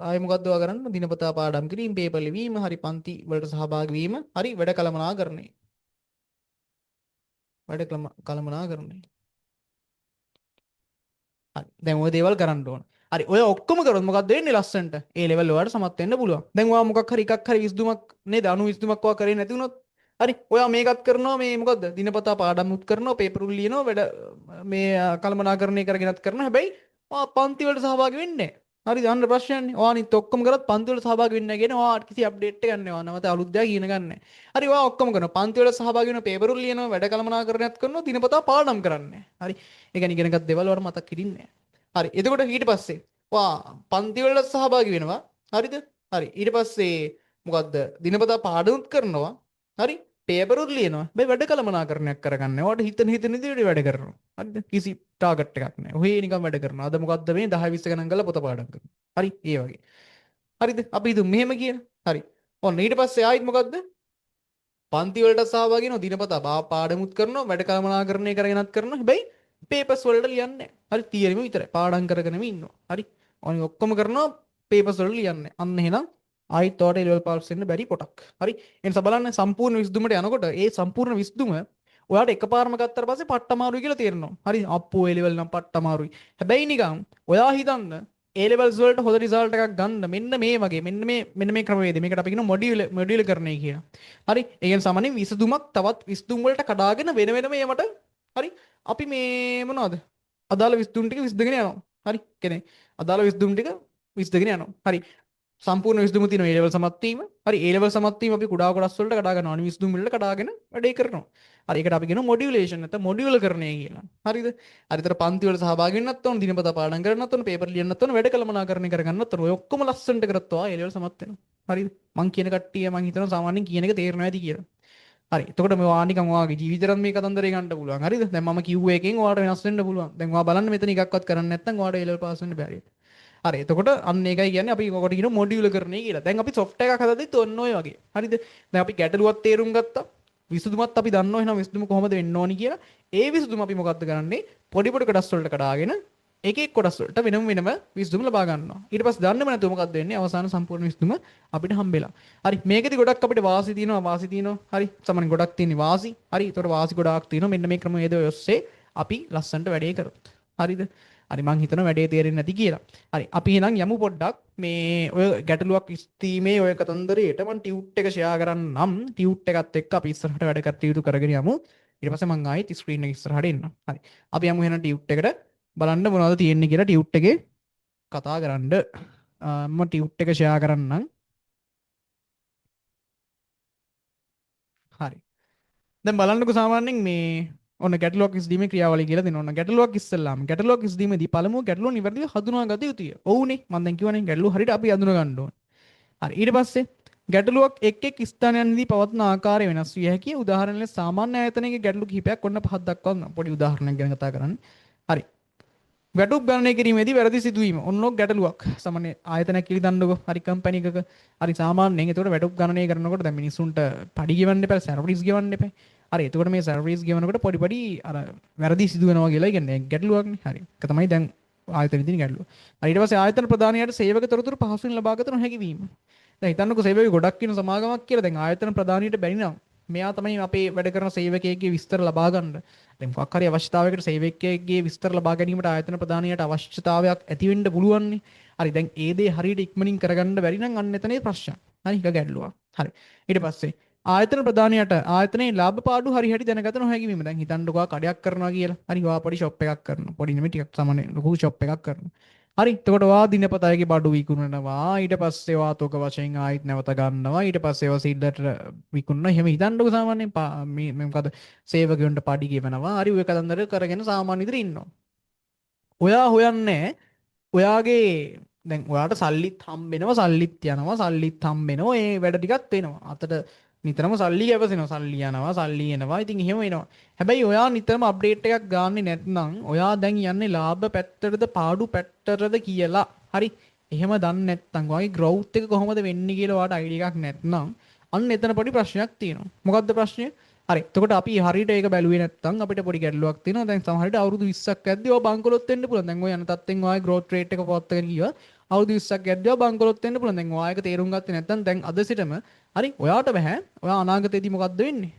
ආයි මොකද්ද ඔයා කරන්න? දිනපතා පාඩම් කිරීම, පේපර් ලිවීම, හරි, පන්ති වලට සහභාගී වීම, හරි, වැඩ කළමනාකරණය. වැඩ කළමනාකරණය. හරි. දැන් ඔය දේවල් කරන්න ඕන. හරි, ඔය ඔක්කොම කරොත් මොකද්ද වෙන්නේ ලස්සනට? ඒ ලෙවල් ඔයාලට සමත් වෙන්න පුළුවන්. දැන් ඔයා මොකක් හරි එකක් හරි විසඳුමක් නේද? අනු විසඳුමක් ඔයා කරේ නැති වුණොත්, හරි, ඔයා මේකත් කරනවා, මේ මොකද්ද? දිනපතා පාඩම්ුත් කරනවා, පේපරුත් ලියනවා, වැඩ මේ කළමනාකරණය කරගෙනත් කරනවා. හැබැයි ඔයා පන්ති වලට සහභාගී වෙන්නේ නැහැ. හරිද? අන්න ප්‍රශ්නයන්නේ. ඔයා අනිත් ඔක්කොම කරත් පන්ති වලට සහභාගී වෙන්නේ නැහැ කියන්නේ ඔයා කිසි අප්ඩේට් එකක් නැහැ. ඔයා නැවත අලුත් දෙයක් ඉගෙන ගන්න නැහැ. හරි, ඔයා ඔක්කොම කරනවා. පන්ති වලට සහභාගී වෙනවා, පේපරුත් ලියනවා, වැඩ කළමනාකරණයත් කරනවා, දිනපතා පාඩම් කරන්නේ නැහැ. හරි. ඒ කියන්නේ ඉගෙනගත් දේවල් ඔයාට මතක් හිටින්නේ නැහැ. හරි. එතකොට ඊට පස්සේ ඔයා පන්ති වලට සහභාගී වෙනවා. හරිද? හරි. ඊට පස්සේ මොකද්ද? දිනපතා පාඩමුත් කරනවා. හරි. පේපරුත් ලියනවා. හැබැයි වැඩ කළමනාකරණයක් කරගන්න. ඔයාට හිතන හිතන විදිහට වැඩ කරනවා. හරිද? කිසි ටාගට් එකක් නැහැ. ඔහේ නිකන් වැඩ කරනවා. අද මොකද්ද මේ 10 20 ගණන් කරලා පොත පාඩම් කරනවා. හරි. ඒ වගේ. හරිද? අපි හිතමු මෙහෙම කියලා. හරි. ඔන්න ඊට පස්සේ ආයිත් මොකද්ද? පන්ති වලට සහභාගී වෙනවා. දිනපතා පාඩමුත් කරනවා. වැඩ කළමනාකරණය කරගෙනත් කරනවා. හැබැයි පේපර්ස් වලට ලියන්නේ නැහැ. හරි, තියරිම විතරයි. පාඩම් කරගෙනම ඉන්නවා. හරි. ඔන්න ඔක්කොම කරනවා, පේපර්ස් වලට ලියන්නේ නැහැ. අන්න එහෙනම් ආයිත් ඔයාලට ඒ ලෙවල් පාස් වෙන්න බැරි පොටක්. හරි. ඒ නිසා බලන්න සම්පූර්ණ විසඳුමට යනකොට ඒ සම්පූර්ණ විසඳුම ඔයාට එකපාරම ගත්තට පස්සේ පට්ට අමාරුයි කියලා තේරෙනවා. හරි. අප්පෝ ඒ ලෙවල් නම් පට්ට අමාරුයි. හැබැයි නිකන් ඔයා හිතන්න ඒ ලෙවල්ස් වලට හොඳ රිසල්ට් එකක් ගන්න මෙන්න මේ වගේ මෙන්න මේ ක්‍රමවේදය. මේකට අපි කියනවා මොඩියුලකරණය කියලා. හරි. ඒ කියන්නේ සාමාන්‍යයෙන් විසඳුමක් තවත් විසඳුම් වලට කඩාගෙන වෙන වෙනම ඒවට, හරි, අපි මේ මොනවද? අදාළ විසඳුම් ටික විසඳගෙන යනවා. හරි. කියන්නේ අදාළ විසඳුම් ටික විසඳගෙන යනවා. හරි. සම්පූර්ණ විසඳුම තියෙනවා A level සමත් වීම. හරි, A level සමත් වීම අපි කුඩා කොටස් වලට කඩා ගන්නවා. අනිත් විසඳුම් වලට කඩාගෙන වැඩේ කරනවා. හරි, ඒකට අපි කියනවා මොඩියුලේෂන් නැත්නම් මොඩියුලර් කරණය කියලා. හරිද? හරි, ඒතර පන්ති වල සහභාගී වෙන්නත් ඕන, දිනපතා පාඩම් කරන්නත් ඕන, පේපර් ලියන්නත් ඕන, වැඩ කළමනාකරණය කරගන්නත් ඕන. ඔය ඔක්කොම ලස්සනට කරත් ඔයා A level සමත් වෙනවා. හරිද? මං කියන කට්ටිය මං හිතනවා සාමාන්‍යයෙන් කියන එක තේරෙනවා ඇති කියලා. හරි. එතකොට මේ ඔයා නිකන් ඔයාගේ ජීවිතේටත් මේ කතන්දරේ ගන්න පුළුවන්. හරිද? දැන් මම කිව්ව එකෙන් ඔයාට වෙනස් වෙන්න පුළුවන්. දැන් ඔයා බලන්න මෙතන එකක්වත් කරන්නේ නැත්නම් ඔයාට A level pass වෙන්න බැරි. හරි. එතකොට අන්න ඒකයි කියන්නේ අපි ඔකට කියනවා මොඩියුලර් කරණය කියලා. දැන් අපි සොෆ්ට්වෙයාර් එකක් හදද්දිත් ඔන්න ඔය වගේ. හරිද? දැන් අපි ගැටලුවක් තේරුම් ගත්තා. විසඳුමත් අපි දන්නවා එහෙනම් විසඳුම කොහොමද වෙන්න ඕනි කියලා. ඒ විසඳුම අපි මොකද්ද කරන්නේ? පොඩි පොඩි කොටස් වලට කඩාගෙන එක එක කොටස් වලට වෙනම වෙනම විසඳුම ලබා ගන්නවා. ඊට පස්සේ දන්නේම නැතුව මොකද්ද වෙන්නේ? අවසාන සම්පූර්ණ විසඳුම අපිට හම්බෙලා. හරි, මේකෙදි ගොඩක් අපිට වාසි තියෙනවා, වාසි තියෙනවා. හරි, සාමාන්‍යයෙන් ගොඩක් තියෙන්නේ වාසි. හරි, ඒතකොට වාසි ගොඩාක් තියෙනවා. මෙන්න මේ ක්‍රමවේදය ඔස්සේ අපි ලස්සනට වැඩේ කරොත්. හරිද? හරි, මං හිතනවා වැඩේ තේරෙන්නේ නැති කියලා. හරි, අපි එහෙනම් යමු පොඩ්ඩක් මේ ඔය ගැටලුවක් ඉස්තීමේ ඔය කතන්දරේට. මං ටියුට් එක ෂෙයා කරන්නම්. ටියුට් එකත් එක්ක අපි ඉස්සරහට වැඩ කටයුතු කරගෙන යමු. ඊට පස්සේ මං ආයෙත් ස්ක්‍රීන් එක ඉස්සරහට එන්නම්. හරි, අපි යමු එහෙනම් ටියුට් එකට. බලන්න මොනවද තියෙන්නේ කියලා ටියුට් එකේ කතා කරන්න. මම ටියුට් එක ෂෙයා කරන්නම්. හරි. දැන් බලන්නකෝ සාමාන්‍යයෙන් මේ ඔන්න ගැටලුවක් විසඳීමේ ක්‍රියාවලිය කියලා දෙනවා. ඔන්න ගැටලුවක් ඉස්සෙල්ලාම ගැටලුවක් විසඳීමේදී පළමුව ගැටලුව නිවැරදිව හඳුනාගත යුතුය. ඔව්නේ මම දැන් කිව්වනේ ගැටලුව හරියට අපි හඳුනා ගන්න ඕනේ. හරි, ඊට පස්සේ ගැටලුවක් එක් එක් ස්ථානයන්දී පවත්න ආකාරය වෙනස් විය හැකිය. උදාහරණ ලෙස සාමාන්‍ය ආයතනයක ගැටලු කිහිපයක් ඔන්න පහක් දක්වන්න. පොඩි උදාහරණයක් ගැන කතා කරන්න. හරි. වැටුප් ගණනය කිරීමේදී වැරදි සිදුවීම. ඔන්න ඔක් ගැටලුවක්. සාමාන්‍ය ආයතනයක් කියලා හිතන්නකෝ. හරි, කම්පැනි එකක. හරි, සාමාන්‍යයෙන් එතකොට වැටුප් ගණනය කරනකොට දැන් මිනිස්සුන්ට පඩි ගෙවන්න එපා, සැලරිස් ගෙවන්න එපා. හරි, එතකොට මේ සැලරිස් ගෙවනකොට පොඩි පොඩි අර වැරදි සිදු වෙනවා කියලා කියන්නේ ගැටලුවක්නේ. හරි. ඒක තමයි දැන් ආයතනයේ තියෙන ගැටලුව. හරි, ඊට පස්සේ ආයතන ප්‍රධානියාට සේවක තොරතුරු පහසුවෙන් ලබාගත නොහැකි වීම. දැන් හිතන්නකෝ සේවකයෝ ගොඩක් ඉන්න සමාගමක් කියලා. දැන් ආයතන ප්‍රධානියට බැරි නම් මෙයා තමයි අපේ වැඩ කරන සේවකයෙක්ගේ විස්තර ලබා ගන්න. දැන් මොකක් හරි අවශ්‍යතාවයකට සේවකයෙක්ගේ විස්තර ලබා ගැනීමට ආයතන ප්‍රධානියට අවශ්‍යතාවයක් ඇති වෙන්න පුළුවන්නේ. හරි, දැන් ඒ දේ හරියට ඉක්මනින් කරගන්න බැරි නම් අන්න එතනේ ප්‍රශ්න. හරි, ඒක ගැටලුවක්. හරි. ඊට පස්සේ ආයතන ප්‍රධානියට ආයතනයේ ලාභ පාඩු හරි හැටි දැනගත නොහැකි වීම. දැන් හිතන්නකෝ ඔයා කඩයක් කරනවා කියලා. හරි, ඔයා පොඩි ෂොප් එකක් කරනවා. පොඩි නෙමෙයි, ටිකක් සාමාන්‍ය ලොකු ෂොප් එකක් කරනවා. හරි, එතකොට ඔයා දිනපතාගේ බඩු විකුණනවා. ඊට පස්සේ ඔයා තොග වශයෙන් ආයෙත් නැවත ගන්නවා. ඊට පස්සේ ඔයා සිල්ලට විකුණනවා. එහෙම හිතන්නකෝ සාමාන්‍යයෙන් මේ මේ මොකද සේවකයන්ට පඩි ගෙවනවා. හරි, ඔය කතන්දර කරගෙන සාමාන්‍ය විදිහට ඉන්නවා. ඔයා හොයන්නේ ඔයාගේ දැන් ඔයාට සල්ලිත් හම්බෙනවා, සල්ලිත් යනවා, සල්ලිත් හම්බෙනවා. ඒ වැඩ ටිකත් වෙනවා. අතට නිතරම සල්ලි ගැවසෙනවා, සල්ලි යනවා, සල්ලි එනවා. ඉතින් එහෙම වෙනවා. හැබැයි ඔයා නිතරම අප්ඩේට් එකක් ගන්නෙ නැත්නම් ඔයා දැන් යන්නේ ලාභ පැත්තටද පාඩු පැත්තටද කියලා. හරි, එහෙම දන්නේ නැත්නම් ඔයාගේ ග්‍රෝත් එක කොහොමද වෙන්නේ කියලා ඔයාට අයිඩියා එකක් නැත්නම් අන්න එතන පොඩි ප්‍රශ්නයක් තියෙනවා. මොකද්ද ප්‍රශ්නය? හරි, එතකොට අපි හරියට ඒක බැලුවේ නැත්නම් අපිට පොඩි ගැටලුවක් තියෙනවා. දැන් සමහර විට අවුරුදු 20ක් යද්දී ඔයා බංකොලොත් වෙන්න පුළුවන්. දැන් ඔය යන තත්ත්වෙන් ඔයාගේ ග්‍රෝත් රේට් එක පවත්වාගෙන ගියොත් අවුරුදු 20ක් යද්දී ඔයා බංකොලොත් වෙන්න පුළුවන්. දැන් ඔයා ඒක තේරුම් ගත්තේ නැත්නම් දැන් අද සිටම හරි ඔයාට බෑ. ඔයා අනාගතයේදී මොකද්ද වෙන්නේ?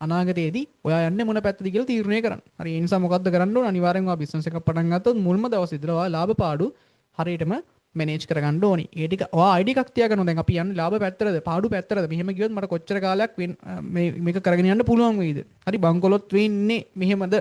අනාගතයේදී ඔයා යන්නේ මොන පැත්තද කියලා තීරණය කරන්න. හරි, ඒ නිසා මොකද්ද කරන්න ඕන? අනිවාර්යෙන්ම ඔයා බිස්නස් එකක් පටන් ගත්තොත් මුල්ම දවසේ ඉඳලා ඔයා ලාභ පාඩු හරියටම මැනේජ් කරගන්න ඕනි. ඒ ටික ඔයා අයිඩි එකක් තියාගන්න ඕන. දැන් අපි යන්නේ ලාභ පැත්තටද පාඩු පැත්තටද? මෙහෙම ගියොත් මට කොච්චර කාලයක් මේ මේක කරගෙන යන්න පුළුවන් වෙයිද? හරි, බංකොලොත් වෙන්නේ මෙහෙමද?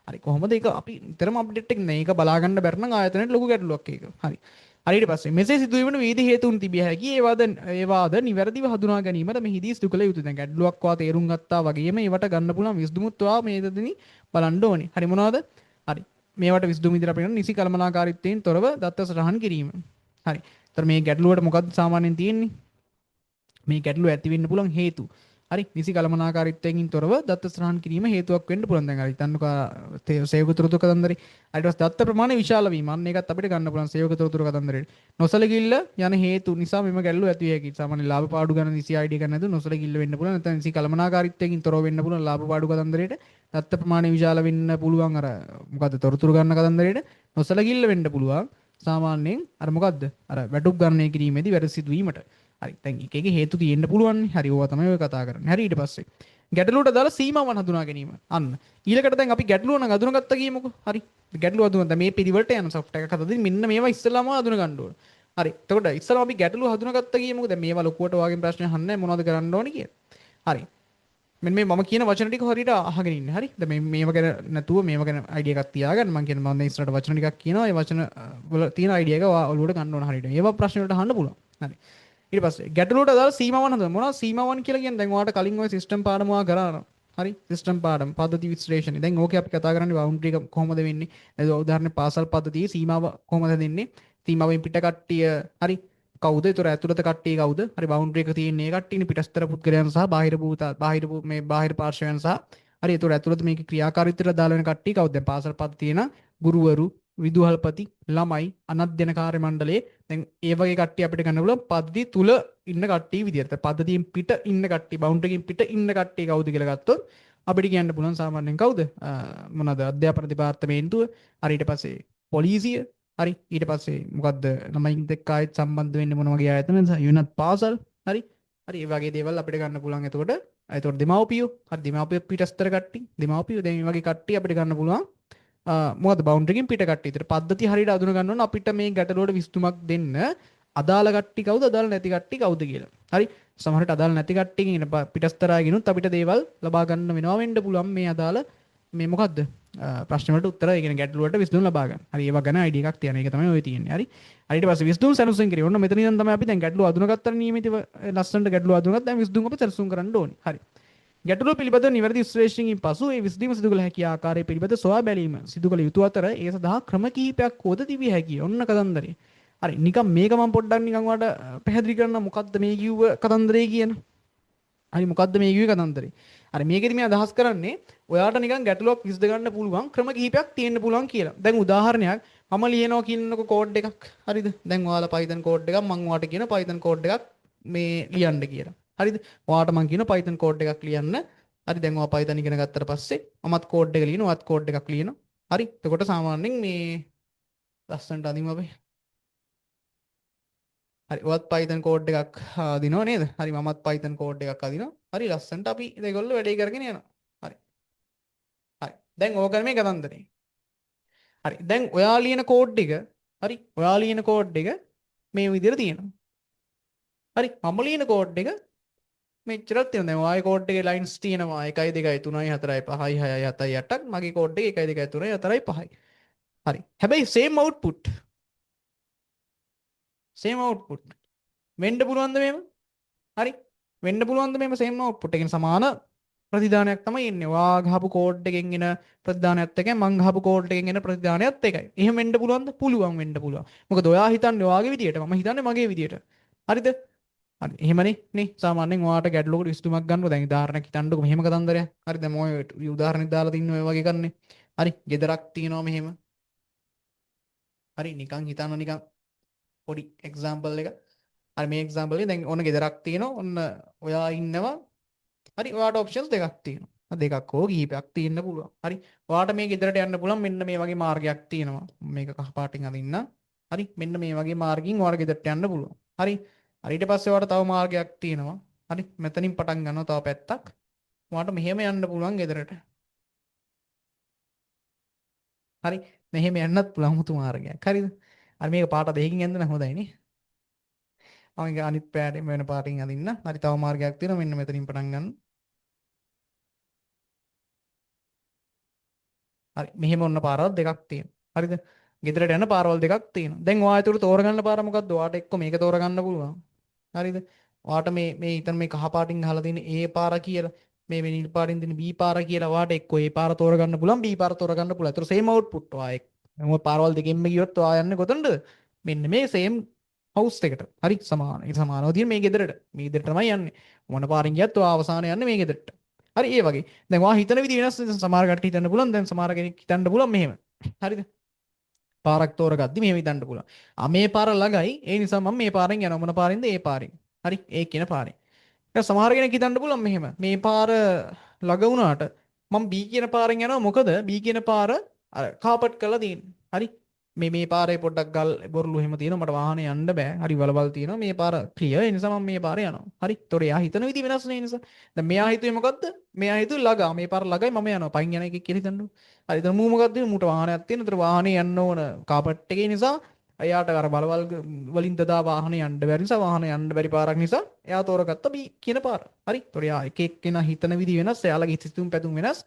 හරි, කොහොමද ඒක අපි නිතරම අප්ඩේට් එක නෑ. ඒක බලා ගන්න බැරි නම් ආයතනයට ලොකු ගැටලුවක් ඒක. හරි. හරි, ඊට පස්සේ මෙසේ සිදුවීමට විවිධ හේතුන් තිබිය හැකි. ඒවාද නිවැරදිව හඳුනා ගැනීමට මෙහිදී සිදු කළ යුතුය. දැන් ගැටලුවක් වා තේරුම් ගත්තා වගේම ඒවට ගන්න පුළුවන් විසඳුමුත් ඔයා මේ දෙදෙනි බලන්න ඕනේ. හරි, මොනවද? හරි, මේවට විසඳුම් විදිහට අපි කියනවා නිසි කළමනාකාරීත්වයෙන් තොරව දත්ත සටහන් කිරීම. හරි. ඒතර මේ ගැටලුවට මොකද්ද සාමාන්‍යයෙන් තියෙන්නේ? මේ ගැටලුව ඇති වෙන්න පුළුවන් හේතු. හරි, නිසි කළමනාකාරීත්වයෙන් තොරව දත්ත සටහන් කිරීම හේතුවක් වෙන්න පුළුවන්. දැන් හරි හිතන්නකෝ සේවක තොරතුරු කතන්දරේ. ඊට පස්සේ දත්ත ප්‍රමාණය විශාල වීම. අන්න ඒකත් අපිට ගන්න පුළුවන් සේවක තොරතුරු කතන්දරේ. නොසලකිල්ල යන හේතු නිසා මෙම ගැටලුව ඇති විය හැකියි. සාමාන්‍ය ලාභ පාඩු ගන්න නිසි අයිඩියා ගන්න නැතුව නොසලකිල්ල වෙන්න පුළුවන්. නැත්නම් නිසි කළමනාකාරීත්වයෙන් තොරව වෙන්න පුළුවන් ලාභ පාඩු කතන්දරේට. දත්ත ප්‍රමාණය විශාල වෙන්න පුළුවන් අර මොකද්ද තොරතුරු ගන්න කතන්දරේට. නොසලකිල්ල වෙන්න පුළුවන්. සාමාන්‍යයෙන් අර මොකද්ද අර වැටුප් ගණනය කිරීමේදී වැරදි සිදුවීමට. හරි, දැන් එක එක හේතු තියෙන්න පුළුවන්. හරි, ඕවා තමයි ඔය කතා කරන්නේ. හරි, ඊට පස්සේ ගැටලුවට අදාළ සීමාවන් හඳුනා ගැනීම. අන්න ඊළඟට දැන් අපි ගැටලුව නම් අඳුනගත්තා කියමුකෝ. හරි, ගැටලුව අඳුන දැන් මේ පිළිවෙලට යන සොෆ්ට්වෙයාර් එකක් හදද්දී මෙන්න මේවා ඉස්සෙල්ලාම අඳුන ගන්න ඕන. හරි, එතකොට ඉස්සෙල්ලාම අපි ගැටලුව හඳුනාගත්තා කියමුකෝ. දැන් මේවා ලොකුවට ඔයාගෙන් ප්‍රශ්න අහන්නේ නැහැ මොනවද කරන්න ඕනේ කියලා. හරි, මෙන්න මේ මම කියන වචන ටික හරියට අහගෙන ඉන්න. හරි, දැන් මේ මේව ගැන නැතුව මේව ගැන අයිඩියා එකක් තියාගන්න. මං කියන්නේ මම දැන් ඉස්සරහට වචන ටිකක් කියනවා. ඒ වචන වල තියෙන අයිඩියා එක ඔයා ඔළුවට ගන්න ඕන හරියට. ඒවා ප්‍රශ්න වලට අහන්න පුළුවන්. හරි. ඊට පස්සේ ගැටලුවට අදාළ සීමාවන් හඳුනන. මොනවද සීමාවන් කියලා කියන්නේ? දැන් ඔයාලට කලින් ඔය සිස්ටම් පාඩම ඔයා කරා නම්. හරි, සිස්ටම් පාඩම පද්ධති විශ්ලේෂණය. දැන් ඕකේ අපි කතා කරන්නේ බවුන්ඩරි එක කොහොමද වෙන්නේ? දැන් උදාහරණයක් පාසල් පද්ධතියේ සීමාව කොහොමද දෙන්නේ? සීමාවෙන් පිට කට්ටිය හරි කවුද? ඒතර ඇතුළත කට්ටිය කවුද? හරි, බවුන්ඩරි එක තියෙන්නේ ඒ කට්ටියනේ, පිටස්තර පුද්ගලයන් සහ බාහිර භූත බාහිර මේ බාහිර පාර්ශ්වයන් සහ හරි, ඒතර ඇතුළත මේකේ ක්‍රියාකාරීත්වයට අදාළ වෙන කට්ටිය කවුද? දැන් පාසල් පද්ධතියේ නම් ගුරුවරු, විදුහල්පති, ළමයි, අනධ්‍යයන කාර්ය මණ්ඩලයේ, දැන් ඒ වගේ කට්ටිය අපිට ගන්න පුළුවන් පද්ධතිය තුල ඉන්න කට්ටිය විදියට. පද්ධතියෙන් පිට ඉන්න කට්ටිය, බවුන්ඩරි එකෙන් පිට ඉන්න කට්ටිය කවුද කියලා ගත්තොත් අපිට කියන්න පුළුවන් සාමාන්‍යයෙන් කවුද? මොනවාද? අධ්‍යාපන දෙපාර්තමේන්තුව, හරි, ඊට පස්සේ පොලිසිය, හරි, ඊට පස්සේ මොකද්ද ළමයින් එක්ක ආයෙත් සම්බන්ධ වෙන්නේ මොන වගේ ආයතනද? යුනත් පාසල්, හරි. හරි, ඒ වගේ දේවල් අපිට ගන්න පුළුවන්. එතකොට දෙමව්පියෝ, හරි, දෙමව්පියෝ පිටස්තර කට්ටිය, දෙමව්පියෝ දැන් මේ වගේ කට්ටිය අපිට ගන්න පුළුවන්. මොකද්ද බවුන්ඩරි එකකින් පිට කට්ටිය. ඒතර පද්ධතිය හරියට අඳුන ගන්න ඕන අපිට මේ ගැටලුවට විසඳුමක් දෙන්න අදාළ කට්ටිය කවුද, අදාළ නැති කට්ටිය කවුද කියලා. හරි, සමහරවිට අදාළ නැති කට්ටියකින් එන පිටස්තර අයගෙනුත් අපිට දේවල් ලබා ගන්න වෙනවා වෙන්න පුළුවන් මේ අදාළ මේ මොකද්ද ප්‍රශ්න වලට උත්තර, ඒ කියන්නේ ගැටලු වලට විසඳුම් ලබා ගන්න. හරි, ඒවා ගැන අයිඩියා එකක් තියන එක තමයි ඔය තියෙන්නේ. හරි. හරි, ඊට පස්සේ විසඳුම් සැලසුම් කිරීම. ඔන්න මෙතන ඉඳන් තමයි අපි දැන් ගැටලුව අඳුනගත්තා නියමිතව ලස්සනට ගැටලුව අඳුනගත්තා. දැන් විසඳුම් අපි සැලසුම් කරන්න ඕනේ. හරි. ගැටලුව පිළිබඳව නිවැරදි විශ්ලේෂණයකින් පසු ඒ විසඳීම සිදු කළ හැකි ආකාරය පිළිබඳ සොයා බැලීම සිදු කළ යුතු අතර ඒ සඳහා ක්‍රම කිහිපයක් හොද තිබිය හැකිය. ඔන්න කතන්දරේ. හරි, නිකන් මේක මම පොඩ්ඩක් නිකන් ඔයාලට පැහැදිලි කරන්න මොකද්ද මේ කිව්ව කතන්දරේ කියන. හරි, මොකද්ද මේ කිව්වේ කතන්දරේ? හරි, මේකෙදි මේ අදහස් කරන්නේ ඔයාට නිකන් ගැටලුවක් විසඳ ගන්න පුළුවන් ක්‍රම කිහිපයක් තියෙන්න පුළුවන් කියලා. දැන් උදාහරණයක් මම ලියනවා කියනකො කෝඩ් එකක්. හරිද? දැන් ඔයාලා Python code එකක් මං ඔයාට කියන Python code එකක් මේ ලියන්න කියලා. හරිද? ඔයාට මං කියන Python code එකක් ලියන්න. හරි, දැන් ඔයා Python ඉගෙන ගත්තට පස්සේ මමත් කෝඩ් එක ලියනවා, ඔයාත් කෝඩ් එකක් ලියනවා. හරි, එතකොට සාමාන්‍යයෙන් මේ ලස්සනට අඳිමු අපි. හරි, ඔයත් Python code එකක් අදිනවා නේද? හරි, මමත් Python code එකක් අදිනවා. හරි, ලස්සනට අපි දෙගොල්ලෝ වැඩේ කරගෙන යනවා. හරි. හරි. දැන් ඕක මේ කතන්දරේ. හරි. දැන් ඔයා ලියන කෝඩ් එක, හරි, ඔයා ලියන කෝඩ් එක මේ විදිහට තියෙනවා. හරි, මම ලියන කෝඩ් එක මෙච්චරක් තියෙනවා. දැන් ඔයාගේ කෝඩ් එකේ ලයින්ස් තියෙනවා 1 2 3 4 5 6 7 8ක්. මගේ කෝඩ් එකේ 1 2 3 4 5යි. හරි. හැබැයි සේම් අවුට්පුට්. Same output. වෙන්න පුළුවන්ද මෙහෙම? හරි. වෙන්න පුළුවන්ද මෙහෙම සේම් අවුට්පුට්? ඒ කියන්නේ සමාන ප්‍රතිදානයක් තමයි එන්නේ. ඔයා ගහපු කෝඩ් එකෙන් එන ප්‍රතිදානයත් එකයි මං ගහපු කෝඩ් එකෙන් එන ප්‍රතිදානයත් එකයි. එහෙම වෙන්න පුළුවන්ද? පුළුවන් වෙන්න පුළුවන්. මොකද ඔයා හිතන්නේ ඔයාගේ විදියට, මම හිතන්නේ මගේ විදියට. හරිද? හරි. එහෙමනේ නේ. සාමාන්‍යයෙන් ඔයාට ගැටලුවකට විසඳුමක් ගන්නකො දැන් උදාහරණයක් හිතන්නකෝ මෙහෙම කතන්දරයක්. හරි, දැන් ඔය උදාහරණයක් දාලා තින්න ඔය වගේ ගන්නේ. හරි, ගෙදරක් තියෙනවා මෙහෙම. හරි, නිකන් හිතන්න නිකන් පොඩි එක්සැම්පල් එක. හරි, මේ එක්සැම්පල් එකේ දැන් ඔන්න ගෙදරක් තියෙනවා. ඔන්න ඔයා ඉන්නවා. හරි, ඔයාට ඔප්ෂන්ස් දෙකක් තියෙනවා. දෙකක් හෝ කිහිපයක් තියෙන්න පුළුවන්. හරි, ඔයාට මේ ගෙදරට යන්න පුළුවන් මෙන්න මේ වගේ මාර්ගයක් තියෙනවා. මේක කහ පාටින් අදින්න. හරි, මෙන්න මේ වගේ මාර්ගකින් ඔයාට ගෙදරට යන්න පුළුවන්. හරි. හරි, ඊට පස්සේ ඔයාට තව මාර්ගයක් තියෙනවා. හරි, මෙතනින් පටන් ගන්නවා තව පැත්තක්. ඔයාට මෙහෙම යන්න පුළුවන් ගෙදරට. හරි, මෙහෙම යන්නත් පුළුවන් මුතු මාර්ගයක්. හරිද? හරි, මේක පාට දෙකකින් යන්න නම් හොඳයි නේ. මම ඒක අනිත් පෑටෙන් වෙන පාටින් අදින්න. හරි, තව මාර්ගයක් තියෙනවා මෙන්න මෙතනින් පටන් ගන්න. හරි, මෙහෙම ඔන්න පාරවල් දෙකක් තියෙනවා. හරිද? ගෙදරට යන පාරවල් දෙකක් තියෙනවා. දැන් ඔයා ඒතර තෝරගන්න පාර මොකද්ද? ඔයාට එක්ක මේක තෝරගන්න පුළුවන්. හරිද? ඔයාට මේ මේ ඉතින් මේ කහ පාටින් ගහලා තියෙන ඒ පාර කියලා, මේ මේ නිල් පාටින් තියෙන බී පාර කියලා ඔයාට එක්ක ඒ පාර තෝරගන්න පුළුවන්, බී පාර තෝරගන්න පුළුවන්. ඒතර සේම් අවුට්පුට් ඔයා එක්ක. මොකද පාරවල් දෙකෙන්ම ගියොත් ඔයා යන්නේ කොතනද? මෙන්න මේ සේම් හවුස් එකට. හරි, සමාන. ඒ සමානව තියෙන මේ ගෙදරට. මේ ගෙදරට තමයි යන්නේ. මොන පාරින් ගියත් ඔයා අවසානයේ යන්නේ මේ ගෙදරට. හරි, ඒ වගේ. දැන් ඔයා හිතන විදිහ වෙනස් නිසා සමහර කට්ටිය හිතන්න පුළුවන්. දැන් සමහර කෙනෙක් හිතන්න පුළුවන් මෙහෙම. හරිද? පාරක් තෝරගද්දි මෙහෙම හිතන්න පුළුවන්. ආ, මේ පාර ළඟයි. ඒ නිසා මම මේ පාරෙන් යනවා. මොන පාරෙන්ද? ඒ පාරෙන්. හරි, ඒ කියන පාරෙන්. දැන් සමහර කෙනෙක් හිතන්න පුළුවන් මෙහෙම. මේ පාර ළඟ වුණාට මම B කියන පාරෙන් යනවා. මොකද B කියන පාර අර කාපට් කරලා තියෙන්නේ. හරි. මේ මේ පාරේ පොඩ්ඩක් ගල් බොරළු එහෙම තියෙනවා. මට වාහනේ යන්න බෑ. හරි, වලවල් තියෙනවා. මේ පාර ක්ලියර්. ඒ නිසා මම මේ පාරේ යනවා. හරි. ඒතොර එයා හිතන විදිහ වෙනස් නේ ඒ නිසා. දැන් මෙයා හිතුවේ මොකද්ද? මෙයා හිතුවේ ළඟා. මේ පාර ළඟයි මම යනවා. පයින් යන එකෙක් කියලා හිතන්නකෝ. හරි. එතන මූ මොකද්ද? මූට වාහනයක් තියෙන. ඒතර වාහනේ යන්න ඕන කාපට් එකේ නිසා එයාට අර බලවල් වලින් දදා වාහනේ යන්න බැරි නිසා වාහනේ යන්න බැරි පාරක් නිසා එයා තෝරගත්ත B කියන පාර. හරි. ඒතොර එයා එක එක්කෙනා හිතන විදිහ වෙනස්. එයාලගේ සිතුම් පැතුම් වෙනස්.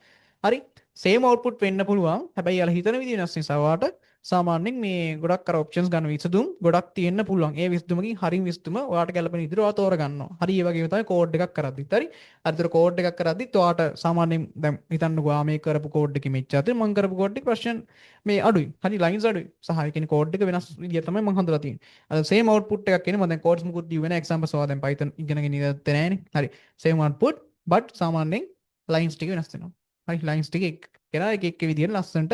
හරි. සේම් අවුට්පුට් වෙන්න පුළුවන්. හැබැයි එයාලා හිතන විදිහ වෙනස් නිසා ඔයාට සාමාන්‍යයෙන් මේ ගොඩක් අර ඔප්ෂන්ස් ගන්න විසඳුම් ගොඩක් තියෙන්න පුළුවන්. ඒ විසඳුමකින් හරිම විසඳුම ඔයාට ගැලපෙන විදිහට ඔයා තෝරගන්නවා. හරි, ඒ වගේම තමයි කෝඩ් එකක් කරද්දිත්. හරි. හරිතර කෝඩ් එකක් කරද්දිත් ඔයාට සාමාන්‍යයෙන් දැන් හිතන්නකෝ ආ මේ කරපු කෝඩ් එකේ මෙච්චර තියෙන, මං කරපු කෝඩ් එක ප්‍රශ්න මේ අඩුයි. හරි, ලයින්ස් අඩුයි. සහ ඒ කියන්නේ කෝඩ් එක වෙනස් විදියට තමයි මං හදලා තියෙන්නේ. අර සේම් අවුට්පුට් එකක් එන්නේ. මං දැන් කෝඩ්ස් මුකුත් දීුවේ නෑ. එක්සැම්පල්ස් ඔයා දැන් Python ඉගෙනගෙන ඉඳලා නෑනේ. හරි. සේම් අවුට්පුට් බට් සාමාන්‍යයෙන් ලයින්ස් ටික වෙනස් වෙනවා. හරි, ලයින්ස් ටික එක් කෙනා එක එක විදියට ලස්සනට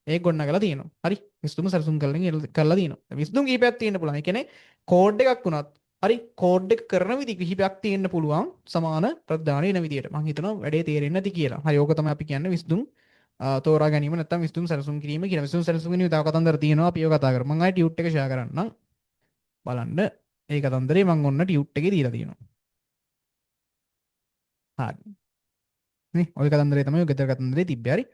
ඒක ගොඩනගලා තියෙනවා. හරි, විසඳුම සැලසුම් කරලා කරලා තියෙනවා. විසඳුම් කීපයක් තියෙන්න පුළුවන්. ඒ කියන්නේ කෝඩ් එකක් වුණත්, හරි, කෝඩ් එක කරන විදි කිහිපයක් තියෙන්න පුළුවන් සමාන ප්‍රතිදාන එන විදියට. මං හිතනවා වැඩේ තේරෙන්නේ නැති කියලා. හරි, ඕක තමයි අපි කියන්නේ විසඳුම් තෝරා ගැනීම නැත්නම් විසඳුම් සැලසුම් කිරීම කියලා. විසඳුම් සැලසුම් කිරීම තව කතන්දර තියෙනවා. අපි ඒව කතා කරමු. මං ආයේ ටියුට් එක ෂෙයා කරන්නම්. බලන්න ඒ කතන්දරේ මං ඔන්න ටියුට් එකේ දීලා තියෙනවා. හරි. නේ, ඔය කතන්දරේ තමයි ඔය ගෙදර කතන්දරේ තිබ්බේ. හරි.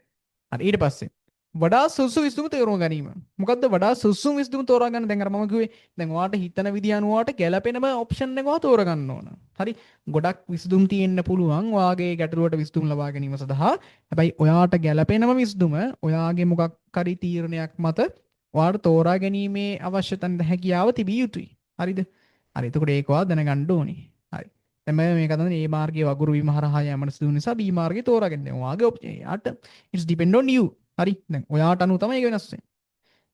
හරි, ඊට පස්සේ වඩා සුදුසු විසඳුම තේරුම් ගැනීම. මොකද්ද වඩා සුදුසු විසඳුම තෝරා ගන්න? දැන් අර මම කිව්වේ, දැන් ඔයාට හිතන විදිය අනුව ඔයාට ගැළපෙනම ඔප්ෂන් එක ඔයා තෝරගන්න ඕන. හරි. ගොඩක් විසඳුම් තියෙන්න පුළුවන් ඔයාගේ ගැටලුවට විසඳුම් ලබා ගැනීම සඳහා. හැබැයි ඔයාට ගැළපෙනම විසඳුම ඔයාගේ මොකක් හරි තීරණයක් මත ඔයාට තෝරා ගැනීමේ අවශ්‍යතාව හැකියාව තිබිය යුතුයි. හරිද? හරි. එතකොට ඒක ඔයා දැනගන්න ඕනේ. හරි. දැන් මම මේ කතන්දරේ A මාර්ගයේ වගුරු වීම හරහා යෑමට සිදු වන නිසා B මාර්ගය තෝරාගෙන දැන් ඔයාගේ ඔප්ෂන් එයාට it's depend on you. හරි, දැන් ඔයාට අනුව තමයි ඒක වෙනස් වෙන්නේ.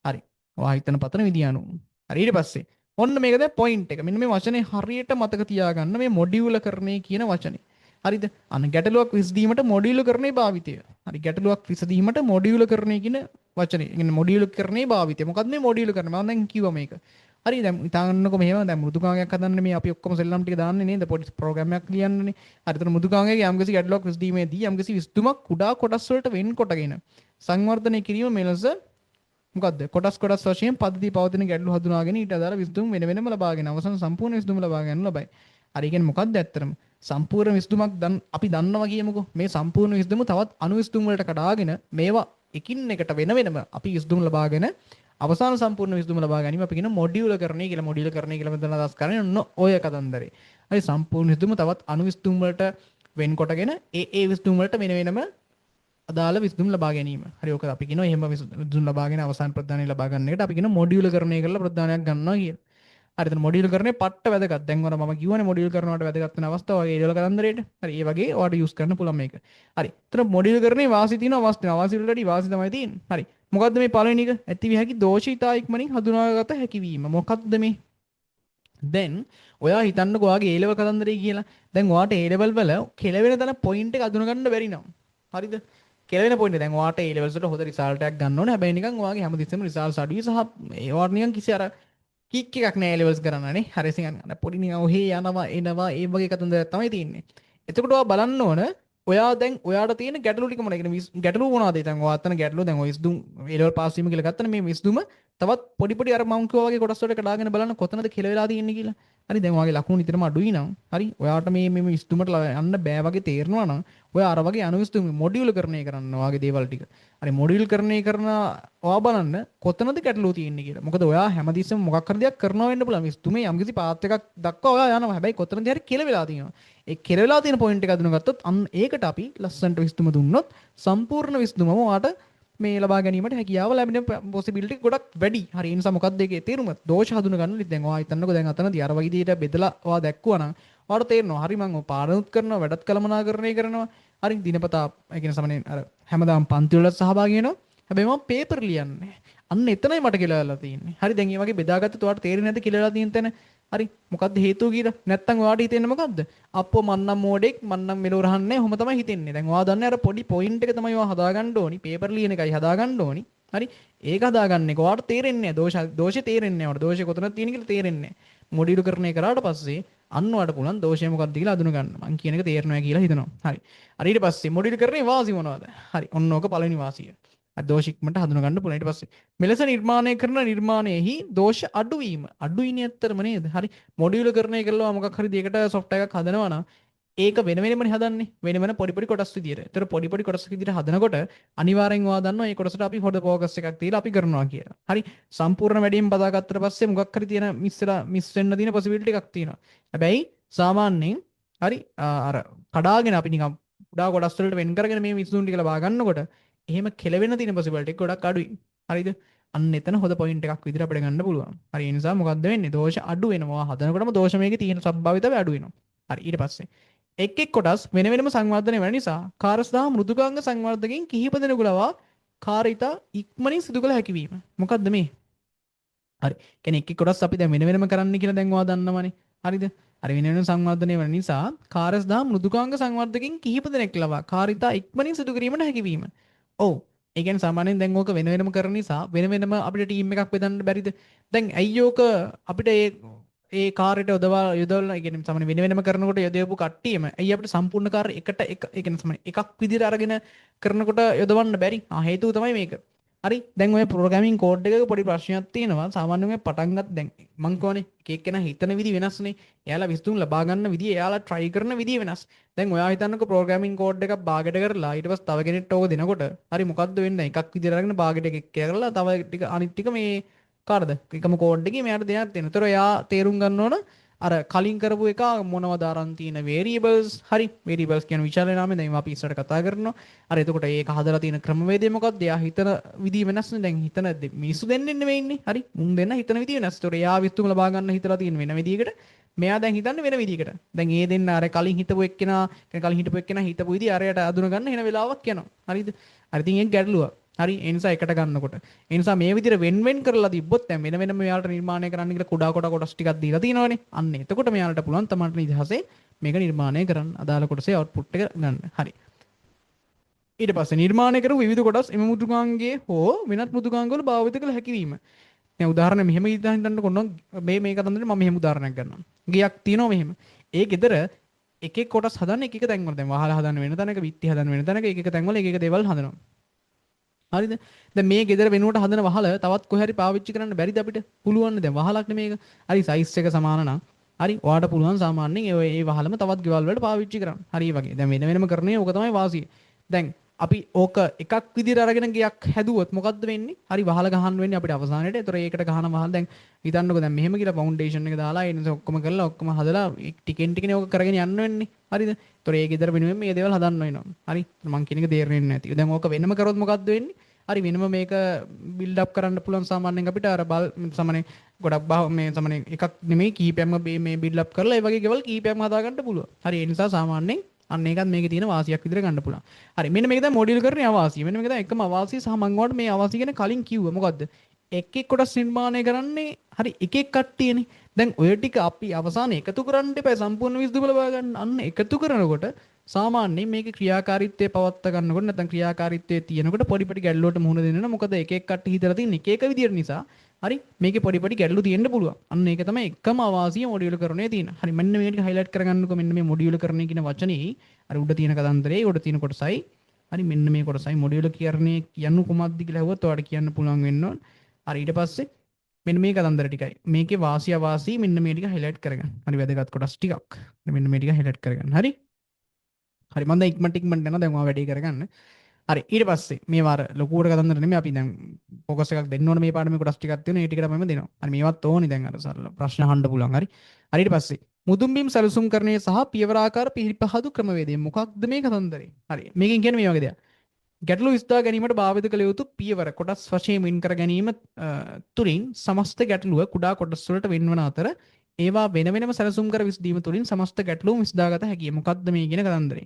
හරි, ඔයා හිතන පතන විදිය අනුව. හරි, ඊට පස්සේ ඔන්න මේක දැන් පොයින්ට් එක. මෙන්න මේ වචනේ හරියට මතක තියාගන්න, මේ මොඩියුලකරණය කියන වචනේ. හරිද? අන්න ගැටලුවක් විසඳීමට මොඩියුලකරණේ භාවිතය. හරි, ගැටලුවක් විසඳීමට මොඩියුලකරණය කියන වචනේ. ඒ කියන්නේ මොඩියුලකරණේ භාවිතය. මොකද්ද මේ මොඩියුලකරණය? මම දැන් කිව්වා මේක. හරි, දැන් හිතාගන්නකො මෙහෙම, දැන් මෘදුකාංගයක් හදන්න මේ අපි ඔක්කොම සෙල්ලම් ටික දාන්නේ නේද? පොඩි ප්‍රෝග්‍රෑම් එකක් ලියන්නනේ. හරි, එතන මෘදුකාංගයේ යම්කිසි ගැටලුවක් විසඳීමේදී යම්කිසි විසඳුමක් කුඩා කොටස් වලට වෙන් කොටගෙන සංවර්ධනය කිරීම. මෙලෙස මොකද්ද, කොටස් කොටස් වශයෙන් පද්ධති පවතින ගැටලු හඳුනාගෙන ඊට අදාළ විසඳුම් වෙන වෙනම ලබාගෙන අවසන් සම්පූර්ණ විසඳුම ලබා ගන්න ලබයි. හරි, කියන්නේ මොකද්ද ඇත්තටම? සම්පූර්ණ විසඳුමක් දන් අපි දන්නවා කියමුකෝ. මේ සම්පූර්ණ විසඳුම තවත් අණු විසඳුම් වලට කඩාගෙන මේවා එකින් එකට වෙන වෙනම අපි විසඳුම් ලබාගෙන අවසාන සම්පූර්ණ විසඳුම ලබා ගැනීම අපි කියන මොඩියුලකරණය කියලා. මොඩියුලකරණය කියලා මෙතන අදහස් කරන්නේ ඔන්න ඔය කතන්දරේ. හරි, සම්පූර්ණ විසඳුම තවත් අණු විසඳුම් වලට වෙන් කොටගෙන ඒ ඒ විසඳුම් වලට වෙන වෙනම අදාළ විසඳුම් ලබා ගැනීම. හරි, ඔක අපි කියනවා එහෙම විසඳුම් ලබාගෙන අවසාන ප්‍රතිදානය ලබා ගන්න එකට අපි කියන මොඩියුලකරණය කරලා ප්‍රතිදානයක් ගන්නවා කියලා. හරි, එතන මොඩියුලකරණය පට්ට වැදගත්. දැන් ඔර මම කිව්වනේ මොඩියුල් කරනවට වැදගත් වෙන අවස්ථාව වගේ ඒ වල කතන්දරේට. හරි, ඒ වගේ ඔයාලට යූස් කරන්න පුළුවන් මේක. හරි. එතන මොඩියුලකරණේ වාසි තියෙනවා, වාසි තියෙනවා. වාසි වලට වැඩි වාසි තමයි තියෙන්නේ. හරි. මොකද්ද මේ පළවෙනි එක? ඇතිවිය හැකි දෝෂ ඉතා ඉක්මනින් හඳුනාගත හැකි වීම. මොකද්ද මේ? දැන් ඔයා හිතන්නකෝ ඔයාගේ A level කතන්දරේ කියලා. දැන් ඔයාට A level වල කෙලවෙන තැන පොයින්ට් එක අඳුන ගන්න බැරි නම්. හරිද? කෙලවෙන පොයින්ට් එක. දැන් ඔයාට A levels වලට හොඳ රිසල්ට් එකක් ගන්න ඕනේ. හැබැයි නිකන් ඔයාගේ හැමතිස්සෙම රිසල්ට්ස් අඩුයි සහ ඔයාට නිකන් කිසි අර කික් එකක් නෑ A levels කරන්න නේ. හරි, ඉතින් අර පොඩි නිකන් ඔහේ යනවා එනවා ඒ වගේ කතන්දරයක් තමයි තියෙන්නේ. එතකොට ඔයා බලන්න ඕන ඔයා දැන් ඔයාට තියෙන ගැටලු ටික මොනවද? කියන්නේ ගැටලු මොනවද? දැන් ඔයා අතන ගැටලු, දැන් ඔය විසඳුම් A level pass වීම කියලා ගත්තනේ, මේ විසඳුම තවත් පොඩි පොඩි අර මං කිව්වා වගේ කොටස් වලට කඩාගෙන බලන්න කොතනද කෙල වෙලා තියෙන්නේ කියලා. හරි, දැන් ඔයාගේ ලකුණු නිතරම අඩුයි නම්, හරි, ඔයාට මේ මේ විසඳුමට යන්න බෑ වගේ තේරෙනවා නම්, ඔයා අර වගේ අණු විසඳුම් මොඩියුලකරණය කරන්න ඔයාගේ දේවල් ටික. හරි, මොඩියුලකරණය කරන ඔයා බලන්න කොතනද ගැටලුව තියෙන්නේ කියලා. මොකද ඔයා හැමතිස්සෙම මොකක් හරි දෙයක් කරනවා වෙන්න පුළුවන්. විසඳුමේ යම්කිසි පාත් එකක් දක්වා ඔයා යනවා. හැබැයි කොතනද හරි කෙල වෙලා තියෙනවා. ඒ කෙල වෙලා තියෙන පොයින්ට් එක අඳුනගත්තොත් අන්න ඒකට අපි ලස්සනට විසඳුම දුන්නොත් සම්පූර්ණ විසඳුමම ඔයාට මේ ලබා ගැනීමට හැකියාව ලැබෙන පොසිබිලිටි ගොඩක් වැඩි. හරි, ඒ නිසා මොකද්ද ඒකේ තේරුම? දෝෂ හඳුන ගන්න. ඉතින් දැන් ඔයා හිතන්නකෝ, දැන් අතනදී අර වගේ විදිහට බෙදලා ඔයා දැක්කුවා නම් ඔයාට තේරෙනවා හරි, මං ඔය පාඩමුත් කරනවා, වැඩත් කළමනාකරණය කරනවා. හරි, දිනපතා ඒ කියන්නේ සාමාන්‍යයෙන් අර හැමදාම පන්ති වලට සහභාගී වෙනවා. හැබැයි මම පේපර් ලියන්නේ. අන්න එතනයි මට කියලා වෙලා තියෙන්නේ. හරි, දැන් මේ වගේ බෙදාගත්තොත් ඔයාට තේරෙන්නේ නැද්ද කියලා වෙලා තියෙන තැන? හරි, මොකද්ද හේතුව කියලා? නැත්තම් ඔයාට හිතෙන්නේ මොකද්ද? අප්පෝ මං නම් මෝඩෙක්, මං නම් මෙලෝ රහන්නේ නැහැ. ඔහොම තමයි හිතෙන්නේ. දැන් ඔයා දන්නේ අර පොඩි පොයින්ට් එක තමයි ඔයා හදාගන්න ඕනි. පේපර් ලියන එකයි හදාගන්න ඕනි. හරි, ඒක හදාගන්න එක ඔයාට තේරෙන්නේ නැහැ. දෝෂේ තේරෙන්නේ නැහැ. ඔයාට දෝෂේ කොතනද තියෙන්නේ කියලා තේරෙන්නේ නැහැ. මොඩියුලකරණය කරාට පස්සේ අන්න ඔයාට පුළුවන් දෝෂය මොකක්ද කියලා අඳුන ගන්න. මං කියන එක තේරෙනවා කියලා හිතනවා. හරි. හරි, ඊට පස්සේ මොඩියුලකරණේ වාසි මොනවද? හරි, ඔන්න ඕක පළවෙනි වාසිය. හරි, දෝෂ ඉක්මනට හඳුන ගන්න පුළුවන්. ඊට පස්සේ මෙලෙස නිර්මාණය කරන නිර්මාණයෙහි දෝෂ අඩුවීම. අඩුයිනේ ඇත්තටම නේද? හරි, මොඩියුලකරණය කරලා මොකක් හරි දෙයකට සොෆ්ට්වෙයාර් එකක් හදනවා නම් ඒක වෙන වෙනමනේ හදන්නේ. වෙන වෙන පොඩි පොඩි කොටස් විදියට. ඒතර පොඩි පොඩි කොටස් විදියට හදනකොට අනිවාර්යෙන් ඔයා දන්නවා මේ කොටසට අපි හොඳ ෆෝකස් එකක් තියලා අපි කරනවා කියලා. හරි, සම්පූර්ණ වැඩේම බදාගත්තට පස්සේ මොකක් හරි තියෙන මිස් වෙලා මිස් වෙන්න තියෙන පොසිබිලිටි එකක් තියෙනවා. හැබැයි සාමාන්‍යයෙන් හරි අර කඩාගෙන අපි නිකන් කුඩා කොටස් වලට වෙන් කරගෙන මේ විසඳුම් ටික ලබා ගන්නකොට එහෙම කෙලවෙන්න තියෙන පොසිබිලිටි එක ගොඩක් අඩුයි. හරිද? අන්න එතන හොඳ පොයින්ට් එකක් විදිහට අපිට ගන්න පුළුවන්. හරි, ඒ නිසා මොකද්ද වෙන්නේ? දෝෂ අඩු වෙනවා. හදනකොටම දෝෂ මේකේ තියෙන සම්භාවිතාවය අඩු වෙනවා. හරි, ඊට පස්සේ එක් එක් කොටස් වෙන වෙනම සංවර්ධනය වෙන නිසා කාර්ය සහ මෘදුකාංග සංවර්ධකයන් කිහිප දෙනෙකු ලවා කාර්ය ඉතා ඉක්මනින් සිදු කළ හැකි වීම. මොකද්ද මේ? හරි. කියන්නේ එක් එක් කොටස් අපි දැන් වෙන වෙනම කරන්න කියලා දැන් ඔයා දන්නවනේ. හරිද? හරි, වෙන වෙනම සංවර්ධනය වෙන නිසා කාර්ය සහ මෘදුකාංග සංවර්ධකයන් කිහිප දෙනෙක් ලවා කාර්ය ඉතා ඉක්මනින් සිදු කිරීමට හැකි වීම. ඔව්. ඒ කියන්නේ සාමාන්‍යයෙන් දැන් ඕක වෙන වෙනම කරන නිසා වෙන වෙනම අපිට ටීම් එකක් බෙදන්න බැරිද? දැන් ඇයි ඕක අපිට ඒ ඒ කාර්යයට යොදවලා, ඒ කියන්නේ සාමාන්‍ය වෙන වෙනම කරනකොට යොදවපු කට්ටියම ඇයි අපිට සම්පූර්ණ කාර්ය එකට එක, ඒ කියන්නේ සාමාන්‍ය එකක් විදිහට අරගෙන කරනකොට යොදවන්න බැරි? හේතුව තමයි මේක. හරි, දැන් ඔය ප්‍රෝග්‍රෑමින් කෝඩ් එකක පොඩි ප්‍රශ්නයක් තියෙනවා. සාමාන්‍යයෙන් ඔය පටන් ගත්ත දැන් මං කියවනේ එක එක්කෙනා හිතන විදි වෙනස්නේ. එයාලා විසඳුම් ලබා ගන්න විදිය, එයාලා try කරන විදිය වෙනස්. දැන් ඔයා හිතන්නකෝ ප්‍රෝග්‍රෑමින් කෝඩ් එකක් බාගෙට කරලා ඊට පස්සේ තව කෙනෙක්ට ඕක දෙනකොට හරි මොකද්ද වෙන්නේ? එකක් විදියට අරගෙන බාගෙට එකක් කරලා තව ටික අනිත් ටික මේ කාටද? එකම කෝඩ් එකේ මෙයාට දෙයක් දෙන්න. ඒතර එයා තේරුම් ගන්න ඕන අර කලින් කරපු එක මොනවද අරන් තියෙන වේරියබල්ස්. හරි, වේරියබල්ස් කියන විශාල නාමය දැන් අපි ඉස්සරහට කතා කරනවා. අර එතකොට ඒක හදලා තියෙන ක්‍රමවේදය මොකද්ද? එයා හිතන විදිය වෙනස්නේ. දැන් හිතන මිනිස්සු දෙන්නේ නෙමෙයි ඉන්නේ. හරි, මුන් දෙන්න හිතන විදිය වෙනස්. ඒතකොට එයා විසඳුම ලබා ගන්න හිතලා තියෙන වෙන විදියකට, මෙයා දැන් හිතන්නේ වෙන විදියකට. දැන් ඒ දෙන්න අර කලින් හිතපු එක්කෙනා, කලින් හිටපු එක්කෙනා හිතපු විදිය අරයට අඳුන ගන්න එන වෙලාවක් යනවා. හරිද? හරි, ඉතින් ඒක ගැටලුවක්. හරි, ඒ නිසා එකට ගන්නකොට. ඒ නිසා මේ විදිහට වෙන් වෙන් කරලා තිබ්බොත් දැන් වෙන වෙනම මෙයාලට නිර්මාණය කරන්න කියලා කුඩා කුඩා කොටස් ටිකක් දීලා තියෙනවනේ. අන්න එතකොට මෙයාලට පුළුවන් තමන්ට නිදහසේ මේක නිර්මාණය කරන්න. අදාළ කොටසේ අවුට්පුට් එක ගන්න. හරි. ඊට පස්සේ නිර්මාණය කරපු විවිධ කොටස් එම මෘදුකාංගයේ හෝ වෙනත් මෘදුකාංගවල භාවිත කළ හැකි වීම. දැන් උදාහරණ මෙහෙම හිතන්නකො ඔන්න මේ මේ කතන්දරේ මම මෙහෙම උදාහරණයක් ගන්නවා. ගෙයක් තියෙනවා මෙහෙම. ඒ ගෙදර එක එක කොටස් හදන්න එක එක තැන්වල. දැන් වහල හදන්න වෙන තැනක, බිත්ති හදන්න වෙන තැනක, එක එක තැන්වල එක එක දේවල් හදනවා. හරිද? දැන් මේ ගෙදර වෙනුවට හදන වහල තවත් කොහේ හරි පාවිච්චි කරන්න බැරිද අපිට? පුළුවන් නේ. දැන් වහලක් නේ මේක. හරි, සයිස් එක සමාන නම් හරි ඔයාට පුළුවන් සාමාන්‍යයෙන් ඒ ඒ වහලම තවත් ගෙවල් වලට පාවිච්චි කරන්න. හරි, ඒ වගේ. දැන් වෙන වෙනම කරන්නේ ඕක තමයි වාසිය. දැන් අපි ඕක එකක් විදිහට අරගෙන ගෙයක් හැදුවොත් මොකද්ද වෙන්නේ? හරි, වහල ගහන්න වෙන්නේ අපිට අවසානයේට. ඒතර ඒකට ගහන වහල දැන් හිතන්නකෝ දැන් මෙහෙම කියලා ෆවුන්ඩේෂන් එක දාලා ඒ නිසා ඔක්කොම කරලා ඔක්කොම හදලා ටිකෙන් ටිකනේ ඕක කරගෙන යන්න වෙන්නේ. හරිද? ඒතර ඒ ගෙදර වෙනුවෙන් මේ දේවල් හදන්න වෙනවා. හරි, මං කියන එක තේරෙන්නේ නැති. දැන් ඕක වෙනම කරොත් මොකද්ද වෙන්නේ? හරි, වෙනම මේක බිල්ඩ් අප් කරන්න පුළුවන් සාමාන්‍යයෙන් අපිට අර බල් සාමාන්‍ය ගොඩක් බහ මේ සාමාන්‍ය එකක් නෙමෙයි කීපයක්ම මේ බිල්ඩ් අප් කරලා ඒ වගේ ගෙවල් කීපයක්ම හදා ගන්න පුළුවන්. හරි, ඒ නිසා සාමාන්‍යයෙන් අන්න ඒකත් මේකේ තියෙන වාසියක් විදිහට ගන්න පුළුවන්. හරි, මෙන්න මේක තමයි මොඩියුල් කරන්නේ අවාසිය. මෙන්න මේක තමයි එකම අවාසිය සහ මං ඔයාලට මේ අවාසිය ගැන කලින් කිව්වා. මොකද්ද? එක් එක් කොටස් නිර්මාණය කරන්නේ හරි එක එක් කට්ටියනේ. දැන් ඔය ටික අපි අවසානයේ එකතු කරන්න එපා සම්පූර්ණ විසඳුම ලබා ගන්න. අන්න එකතු කරනකොට සාමාන්‍යයෙන් මේකේ ක්‍රියාකාරීත්වය පවත්වා ගන්නකොට නැත්නම් ක්‍රියාකාරීත්වයේ තියෙනකොට පොඩි පොඩි ගැටලුවට මුහුණ දෙන්න වෙනවා. මොකද එක එක් කට්ටිය හිතලා තියෙන එක එක විදියට නිසා හරි මේකේ පොඩි පොඩි ගැටලු තියෙන්න පුළුවන්. අන්න ඒක තමයි එකම අවාසිය මොඩියුල් කරණේ තියෙන. හරි, මෙන්න මේ ටික හයිලයිට් කරගන්නකෝ. මෙන්න මේ මොඩියුල් කරණේ කියන වචනේ අර උඩ තියෙන කතන්දරේ උඩ තියෙන කොටසයි. හරි, මෙන්න මේ කොටසයි මොඩියුල් කරණේ කියන්න කුමක්ද කියලා ඇහුවොත් ඔයාලට කියන්න පුළුවන් වෙන්න ඕන. හරි, ඊට පස්සේ මෙන්න මේ කතන්දර ටිකයි. මේකේ වාසි අවාසි මෙන්න මේ ටික හයිලයිට් කරගන්න. හරි, වැදගත් කොටස් ටිකක්. මෙන්න මේ ටික හයිලයිට් කරගන්න. හරි. හරි, මම දැන් ඉක්මනට ඉක්මනට යනවා. දැන් ඔයා වැඩේ කරගන්න. හරි, ඊට පස්සේ මේ වාර ලොකුවට කතන්දර නෙමෙයි අපි දැන් ෆෝකස් එකක් දෙන්න ඕන මේ පාඩමේ කොටස් ටිකක් තියෙනවා. ඒ ටිකට මම දෙනවා. හරි, මේවත් ඕනි දැන් අර සරල ප්‍රශ්න අහන්න පුළුවන්. හරි. හරි, ඊට පස්සේ මුදුන් බිම් සැලසුම් කරණය සහ පියවරාකාර පිළිපහදු ක්‍රමවේදය. මොකක්ද මේ කතන්දරේ? හරි, මේකෙන් කියන්නේ මේ වගේ දෙයක්. ගැටලු විසඳා ගැනීමට භාවිත කළ යුතු පියවර කොටස් වශයෙන් වෙන් කර ගැනීම තුළින් සමස්ත ගැටලුව කුඩා කොටස් වලට වෙන්වන අතර ඒවා වෙන වෙනම සැලසුම් කර විසඳීම තුළින් සමස්ත ගැටලුවම විසඳාගත හැකිය. මොකක්ද මේ කියන කතන්දරේ?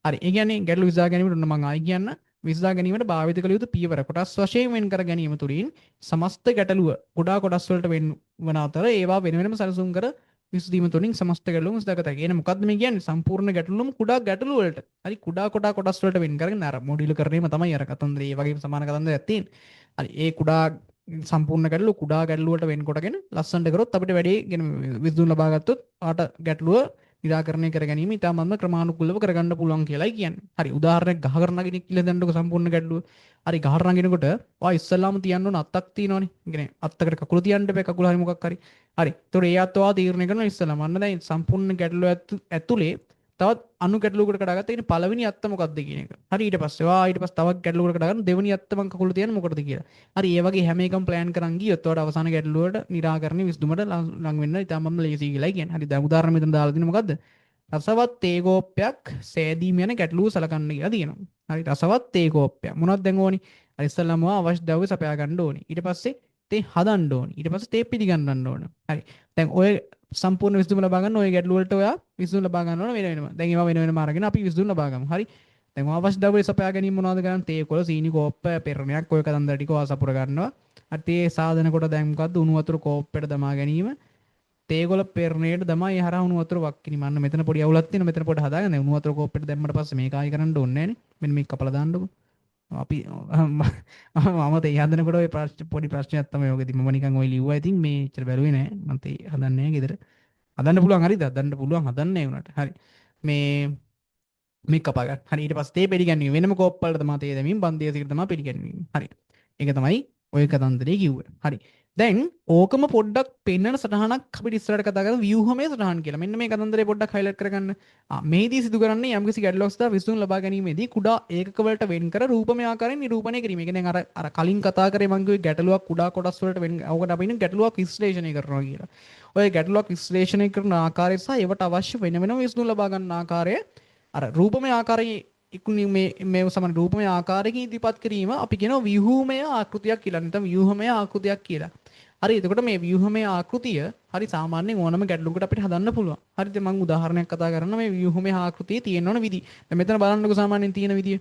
හරි, ඒ කියන්නේ ගැටලු විසඳා ගැනීමට ඔන්න මං ආයි කියන්න විසඳා ගැනීමට භාවිත කළ යුතු පියවර කොටස් වශයෙන් වෙන් කර ගැනීම තුළින් සමස්ත ගැටලුව කුඩා කොටස් වලට වෙන් වන අතර ඒවා වෙන වෙනම සැලසුම් කර විසඳීම තුළින් සමස්ත ගැටලුවම විසඳාගත හැකිය. එහෙනම් මොකද්ද මේ කියන්නේ? සම්පූර්ණ ගැටලුවම කුඩා ගැටලු වලට. හරි, කුඩා කුඩා කොටස් වලට වෙන් කරගෙන අර මොඩියුල් කරණයම තමයි අර කතන්දරේ. ඒ වගේම සමාන කතන්දරයක් තියෙන්නේ. හරි, ඒ කුඩා සම්පූර්ණ ගැටලුව කුඩා ගැටලු වලට වෙන් කොටගෙන ලස්සනට කරොත් අපිට වැඩේ ගෙන විසඳුම් ලබා ගත්තොත් ආට ගැටලුව නිරාකරණය කර ගැනීම ඉතාමත්ම ක්‍රමානුකූලව කරගන්න පුළුවන් කියලායි කියන්නේ. හරි, උදාහරණයක් ගහකට නගින කියලා දන්නකො සම්පූර්ණ ගැටලුව. හරි, ගහකට නගිනකොට ඔයා ඉස්සල්ලාම තියන්න ඕන අත්තක් තියෙනවනේ. ඒ කියන්නේ අත්තකට කකුල තියන්න එපා, කකුල හරි මොකක් හරි. හරි. ඒතකොට ඒ අත්ත ඔයා තීරණය කරනවා ඉස්සල්ලාම. අන්න දැන් සම්පූර්ණ ගැටලුව ඇතුලේ තවත් අනු ගැටලුවකට කඩාගත්තා. ඒ කියන්නේ පළවෙනි අත්ත මොකද්ද කියන එක. හරි, ඊට පස්සේ ඔයා ඊට පස්සේ තවත් ගැටලුවකට කඩාගන්න දෙවෙනි අත්ත මං කකුල තියන්නේ මොකටද කියලා. හරි, ඒ වගේ හැම එකම ප්ලෑන් කරන් ගියොත් ඔයාට අවසාන ගැටලුවට නිරාකරණය විසඳුමට ලං වෙන්න ඉතාමත්ම ලේසි කියලායි කියන්නේ. හරි, දැන් උදාහරණ මෙතන දාලා තියෙන්නේ මොකද්ද? රසවත් තේකෝප්පයක් සෑදීම යන ගැටලුව සලකන්න කියලා තියෙනවා. හරි, රසවත් තේකෝප්පයක්. මොනවද දැන් ඕනි? අර ඉස්සෙල්ලාම ඔයා අවශ්‍ය ද්‍රව්‍ය සපයා ගන්න ඕනේ. ඊට පස්සේ තේ හදන්න ඕනේ. ඊට පස්සේ තේ පිළිගන්නන්න ඕන. හරි. දැන් ඔය සම්පූර්ණ විසඳුම ලබා ගන්න ඔය ගැටලු වලට ඔයා විසඳුම් ලබා ගන්න ඕන වෙන වෙනම. දැන් ඒවා වෙන වෙනම අරගෙන අපි විසඳුම් ලබා ගමු. හරි. දැන් ඔයා අවශ්‍ය ද්‍රව්‍ය සපයා ගැනීම මොනවද කරන්නේ? තේ කොළ, සීනි කෝප්ප, පෙරණයක් ඔය කතන්දර ටික ඔයා සපුර ගන්නවා. හරි. තේ සාදන කොට දැන් මොකද්ද? උණු වතුර කෝප්පයට දමා ගැනීම. තේ කොළ පෙරණයට දමා ඒ හරහා උණු වතුර වක් කිරීම. අන්න මෙතන පොඩි අවුලක් තියෙනවා. මෙතන පොඩ හදාගන්න. දැන් උණු වතුර කෝප්පයට දැම්මට පස්සේ මේක ආයි කරන්න ඕනේ නෑනේ. මෙන්න මේක කපලා දාන්නකෝ. අපි මම තේ හදනකොට ඔය ප්‍රශ්න පොඩි ප්‍රශ්නයක් තමයි ඔක. ඉතින් මම නිකන් ඔය ලිව්වා. ඉතින් මේ එච්චර බැලුවේ නෑ. මං තේ හදන්නේ නෑ ගෙදර. හදන්න පුළුවන් හරිද? හදන්න පුළුවන් හදන්නේ වුණාට. හරි. මේ මේ කපා ගන්න. හරි. ඊට පස්සේ තේ පිළිගැන්වීම වෙනම කෝප් වලට තමයි තේ දැමීම බන්දියසකට තමයි පිළිගැන්වීම. හරි. ඒක තමයි ඔය කතන්දරේ කිව්වේ. හරි. දැන් ඕකම පොඩ්ඩක් පෙන්නන සටහනක් අපිට ඉස්සරහට කතා කරමු ව්‍යුහමය සටහන් කියලා. මෙන්න මේ කතන්දරේ පොඩ්ඩක් හයිලයිට් කරගන්න. මෙහිදී සිදු කරන්නේ යම්කිසි ගැටලුවක් සඳහා විසඳුම් ලබා ගැනීමේදී කුඩා ඒකක වලට වෙන් කර රූපමය ආකාරයෙන් නිරූපණය කිරීම. ඒ කියන්නේ දැන් අර අර කලින් කතා කරේ මං කිව්වේ ගැටලුවක් කුඩා කොටස් වලට වෙන් ඕකට අපි කියන ගැටලුවක් විශ්ලේෂණය කරනවා කියලා. ඔය ගැටලුවක් විශ්ලේෂණය කරන ආකාරය සහ ඒවට අවශ්‍ය වෙන වෙනම විසඳුම් ලබා ගන්න ආකාරය අර රූපමය ආකාරයේ ඉක්ුණි මේ මේ සමාන රූපමය ආකාරයකින් ඉදිරිපත් කිරීම අපි කියනවා ව්‍යුහමය ආකෘතියක් කියලා. නැත්නම් ව්‍යුහමය ආකෘතියක් කියලා. හරි. එතකොට මේ ව්‍යුහමය ආකෘතිය හරි සාමාන්‍යයෙන් ඕනම ගැටලුවකට අපිට හදන්න පුළුවන්. හරිද? මම උදාහරණයක් කතා කරනවා මේ ව්‍යුහමය ආකෘතියේ තියෙන ඕන විදි. දැන් මෙතන බලන්නකෝ සාමාන්‍යයෙන් තියෙන විදිය.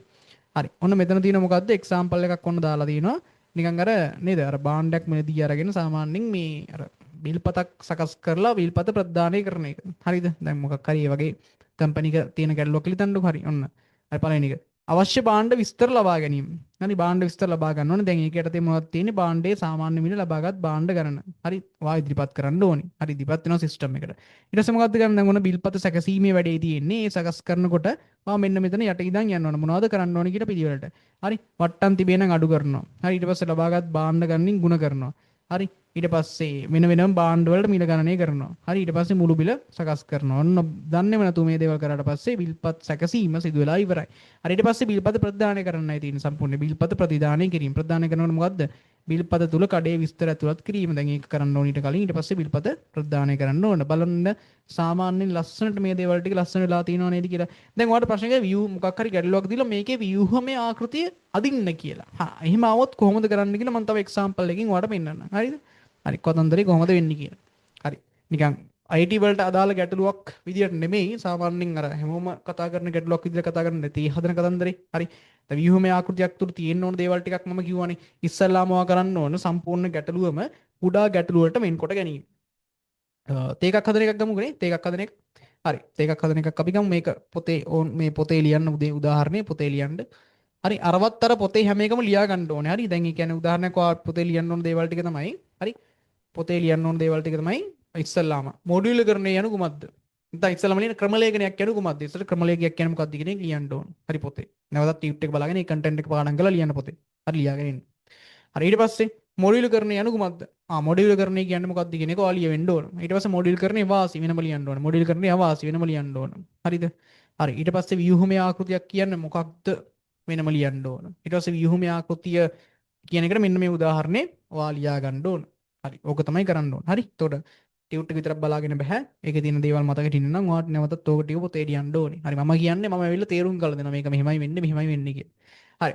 හරි. ඔන්න මෙතන තියෙන මොකද්ද? එක්සැම්පල් එකක් ඔන්න දාලා තියෙනවා. නිකන් අර නේද? අර භාණ්ඩයක් මිලදී අරගෙන සාමාන්‍යයෙන් මේ අර බිල්පතක් සකස් කරලා බිල්පත ප්‍රදානය කරන එක. හරිද? දැන් මොකක් හරි ඒ වගේ කම්පැනි එක තියෙන ගැටලුවක් කියලා හිතන්නකෝ. හරි. ඔන්න. හරි පළවෙනි එක. අවශ්‍ය භාණ්ඩ විස්තර ලබා ගැනීම. හරි භාණ්ඩ විස්තර ලබා ගන්න ඕනේ. දැන් ඒක යටතේ මොනවද තියෙන්නේ? භාණ්ඩයේ සාමාන්‍ය මිල ලබාගත් භාණ්ඩ ගණන. හරි වා ඉදිරිපත් කරන්න ඕනේ. හරි ඉදිරිපත් වෙනවා සිස්ටම් එකට. ඊට පස්සේ මොකද්ද කරන්නේ? දැන් ඔන්න බිල්පත සැකසීමේ වැඩේ තියෙන්නේ. ඒ සකස් කරනකොට වා මෙන්න මෙතන යට ඉඳන් යන්න ඕන. මොනවද කරන්න ඕනේ කියලා පිළිවෙලට. හරි වට්ටම් තිබේ නම් අඩු කරනවා. හරි ඊට පස්සේ ලබාගත් භාණ්ඩ ගණනින් ගුණ කරනවා. හරි ඊට පස්සේ වෙන වෙනම භාණ්ඩ වලට මිල ගණනය කරනවා. හරි ඊට පස්සේ මුළු බිල සකස් කරනවා. ඔන්න දන්නේම නැතුව මේ දේවල් කරාට පස්සේ බිල්පත් සැකසීම සිදු වෙලා ඉවරයි. හරි ඊට පස්සේ බිල්පත ප්‍රතිදානය කරන්නයි තියෙන්නේ සම්පූර්ණ බිල්පත ප්‍රතිදානය කිරීම. ප්‍රතිදානය කරනකොට මොකද්ද? බිල්පත තුල කඩේ විස්තර ඇතුළත් කිරීම. දැන් ඒක කරන්න ඕන ඊට කලින් ඊට පස්සේ බිල්පත ප්‍රතිදානය කරන්න ඕන. බලන්න සාමාන්‍යයෙන් ලස්සනට මේ දේවල් ටික ලස්සන වෙලා තියෙනව නේද කියලා. දැන් ඔයාලට ප්‍රශ්නයක් વ્યු මොකක් හරි ගැටලුවක් දීලා මේකේ ව්‍යුහමය ආකෘතිය අදින්න කියලා. හා එහෙම આવොත් කොහොමද කරන්න කියලා මම තව එක්සැම්පල් එකකින් ඔයාලට පෙන්නන්නම්. හරිද? හරි කතන්දරේ කොහොමද වෙන්නේ කියලා. හරි. නිකන් IT වලට අදාළ ගැටලුවක් විදියට නෙමෙයි සාමාන්‍යයෙන් අර හැමෝම කතා කරන ගැටලුවක් විදියට කතා කරන්නේ නැති හදන කතන්දරේ. හරි. දැන් ව්‍යුහමය ආකෘතියක් තුරු තියෙන්න ඕන දේවල් ටිකක් මම කිව්වනේ. ඉස්සල්ලාම ඔයා කරන්න ඕන සම්පූර්ණ ගැටලුවම කුඩා ගැටලු වලට වෙන්කොට ගැනීම. තේ එකක් හදන එකක් ගමුකෝ නේ. තේ එකක් හදන එක. හරි. තේ එකක් හදන එකක් අපි ගමු. මේක පොතේ ඕන් මේ පොතේ ලියන්න උදේ උදාහරණේ පොතේ ලියන්න. හරි. අරවත් අර පොතේ හැම එකම ලියා ගන්න ඕනේ. හරි. දැන් ඒ කියන්නේ උදාහරණයක් ඔයා පොතේ ලියන්න ඕන දේවල් ටික තමයි. හරි. පොතේ ලියන්න ඕන දේවල් ටික තමයි ඉස්සල්ලාම මොඩියුලකරණය යනු කුමක්ද? නැත්නම් ඉස්සල්ලාම ලියන ක්‍රමලේඛනයක් යනු කුමක්ද? ඉස්සර ක්‍රමලේඛයක් කියන්නේ මොකක්ද කියන එක ලියන්න ඕන. හරි පොතේ. නැවතත් ටියුට් එක බලාගෙන ඒ කන්ටෙන්ට් එක පාඩම් කරලා ලියන්න පොතේ. හරි ලියාගෙන ඉන්න. හරි ඊට පස්සේ මොඩියුලකරණය යනු කුමක්ද? මොඩියුලකරණය කියන්නේ මොකක්ද කියන එක ඔයා ලියවෙන්න ඕන. ඊට පස්සේ මොඩියුලකරණයේ වාසි වෙනම ලියන්න ඕන. මොඩියුලකරණයේ අවාසි වෙනම ලියන්න ඕන. හරිද? හරි ඊට පස්සේ ව්‍යුහමය ආකෘතියක් කියන්නේ මොකක්ද වෙනම ලියන්න ඕන. ඊට පස්සේ ව්‍යුහමය ආකෘතිය කියන එකට මෙන්න මේ උදාහරණේ ඔයා ලියා ගන්න ඕන. හරි ඕක තමයි කරන්න ඕන. හරි එතකොට ටියුට් එක විතරක් බලාගෙන බෑ. ඒකේ තියෙන දේවල් මතක හිටින්න නම් ඔයාට නැවතත් ඕක ටික පොතේ ලියන්න ඕනේ. හරි මම කියන්නේ මම ඇවිල්ලා තේරුම් කරලා දෙනවා මේක මෙහෙමයි වෙන්නේ මෙහෙමයි වෙන්නේ කියලා. හරි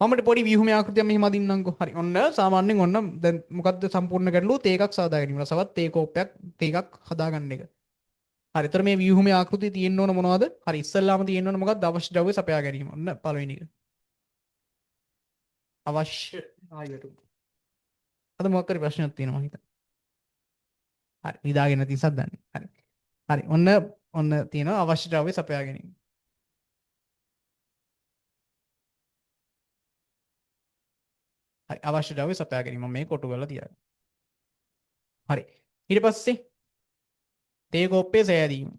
මම පොඩි ව්‍යුහමය ආකෘතියක් මෙහෙම අදින්නම්කෝ. හරි ඔන්න සාමාන්‍යයෙන් ඔන්න දැන් මොකද්ද සම්පූර්ණ ගැටලුව? තේ එකක් සාදා ගැනීම. රසවත් තේ කෝප්පයක් තේ එකක් හදාගන්න එක. හරි එතකොට මේ ව්‍යුහමය ආකෘතිය තියෙන්න ඕන මොනවද? හරි ඉස්සල්ලාම තියෙන්න ඕන මොකද්ද? අවශ්‍ය ද්‍රව්‍ය සපයා ගැනීම. ඔන්න පළවෙනි එක. අවශ්‍ය ආයෙත් අද මොකක් හරි ප්‍රශ්නයක් තියෙනවා මං හිතන්නේ. හරි නිදාගෙන නැති නිසා දන්නේ. හරි. හරි ඔන්න ඔන්න තියෙනවා අවශ්‍ය ද්‍රව්‍ය සපයා ගැනීම. හරි අවශ්‍ය ද්‍රව්‍ය සපයා ගැනීම මම මේ කොටු කරලා තියාගන්න. හරි ඊට පස්සේ තේ කෝප්පේ සෑදීම.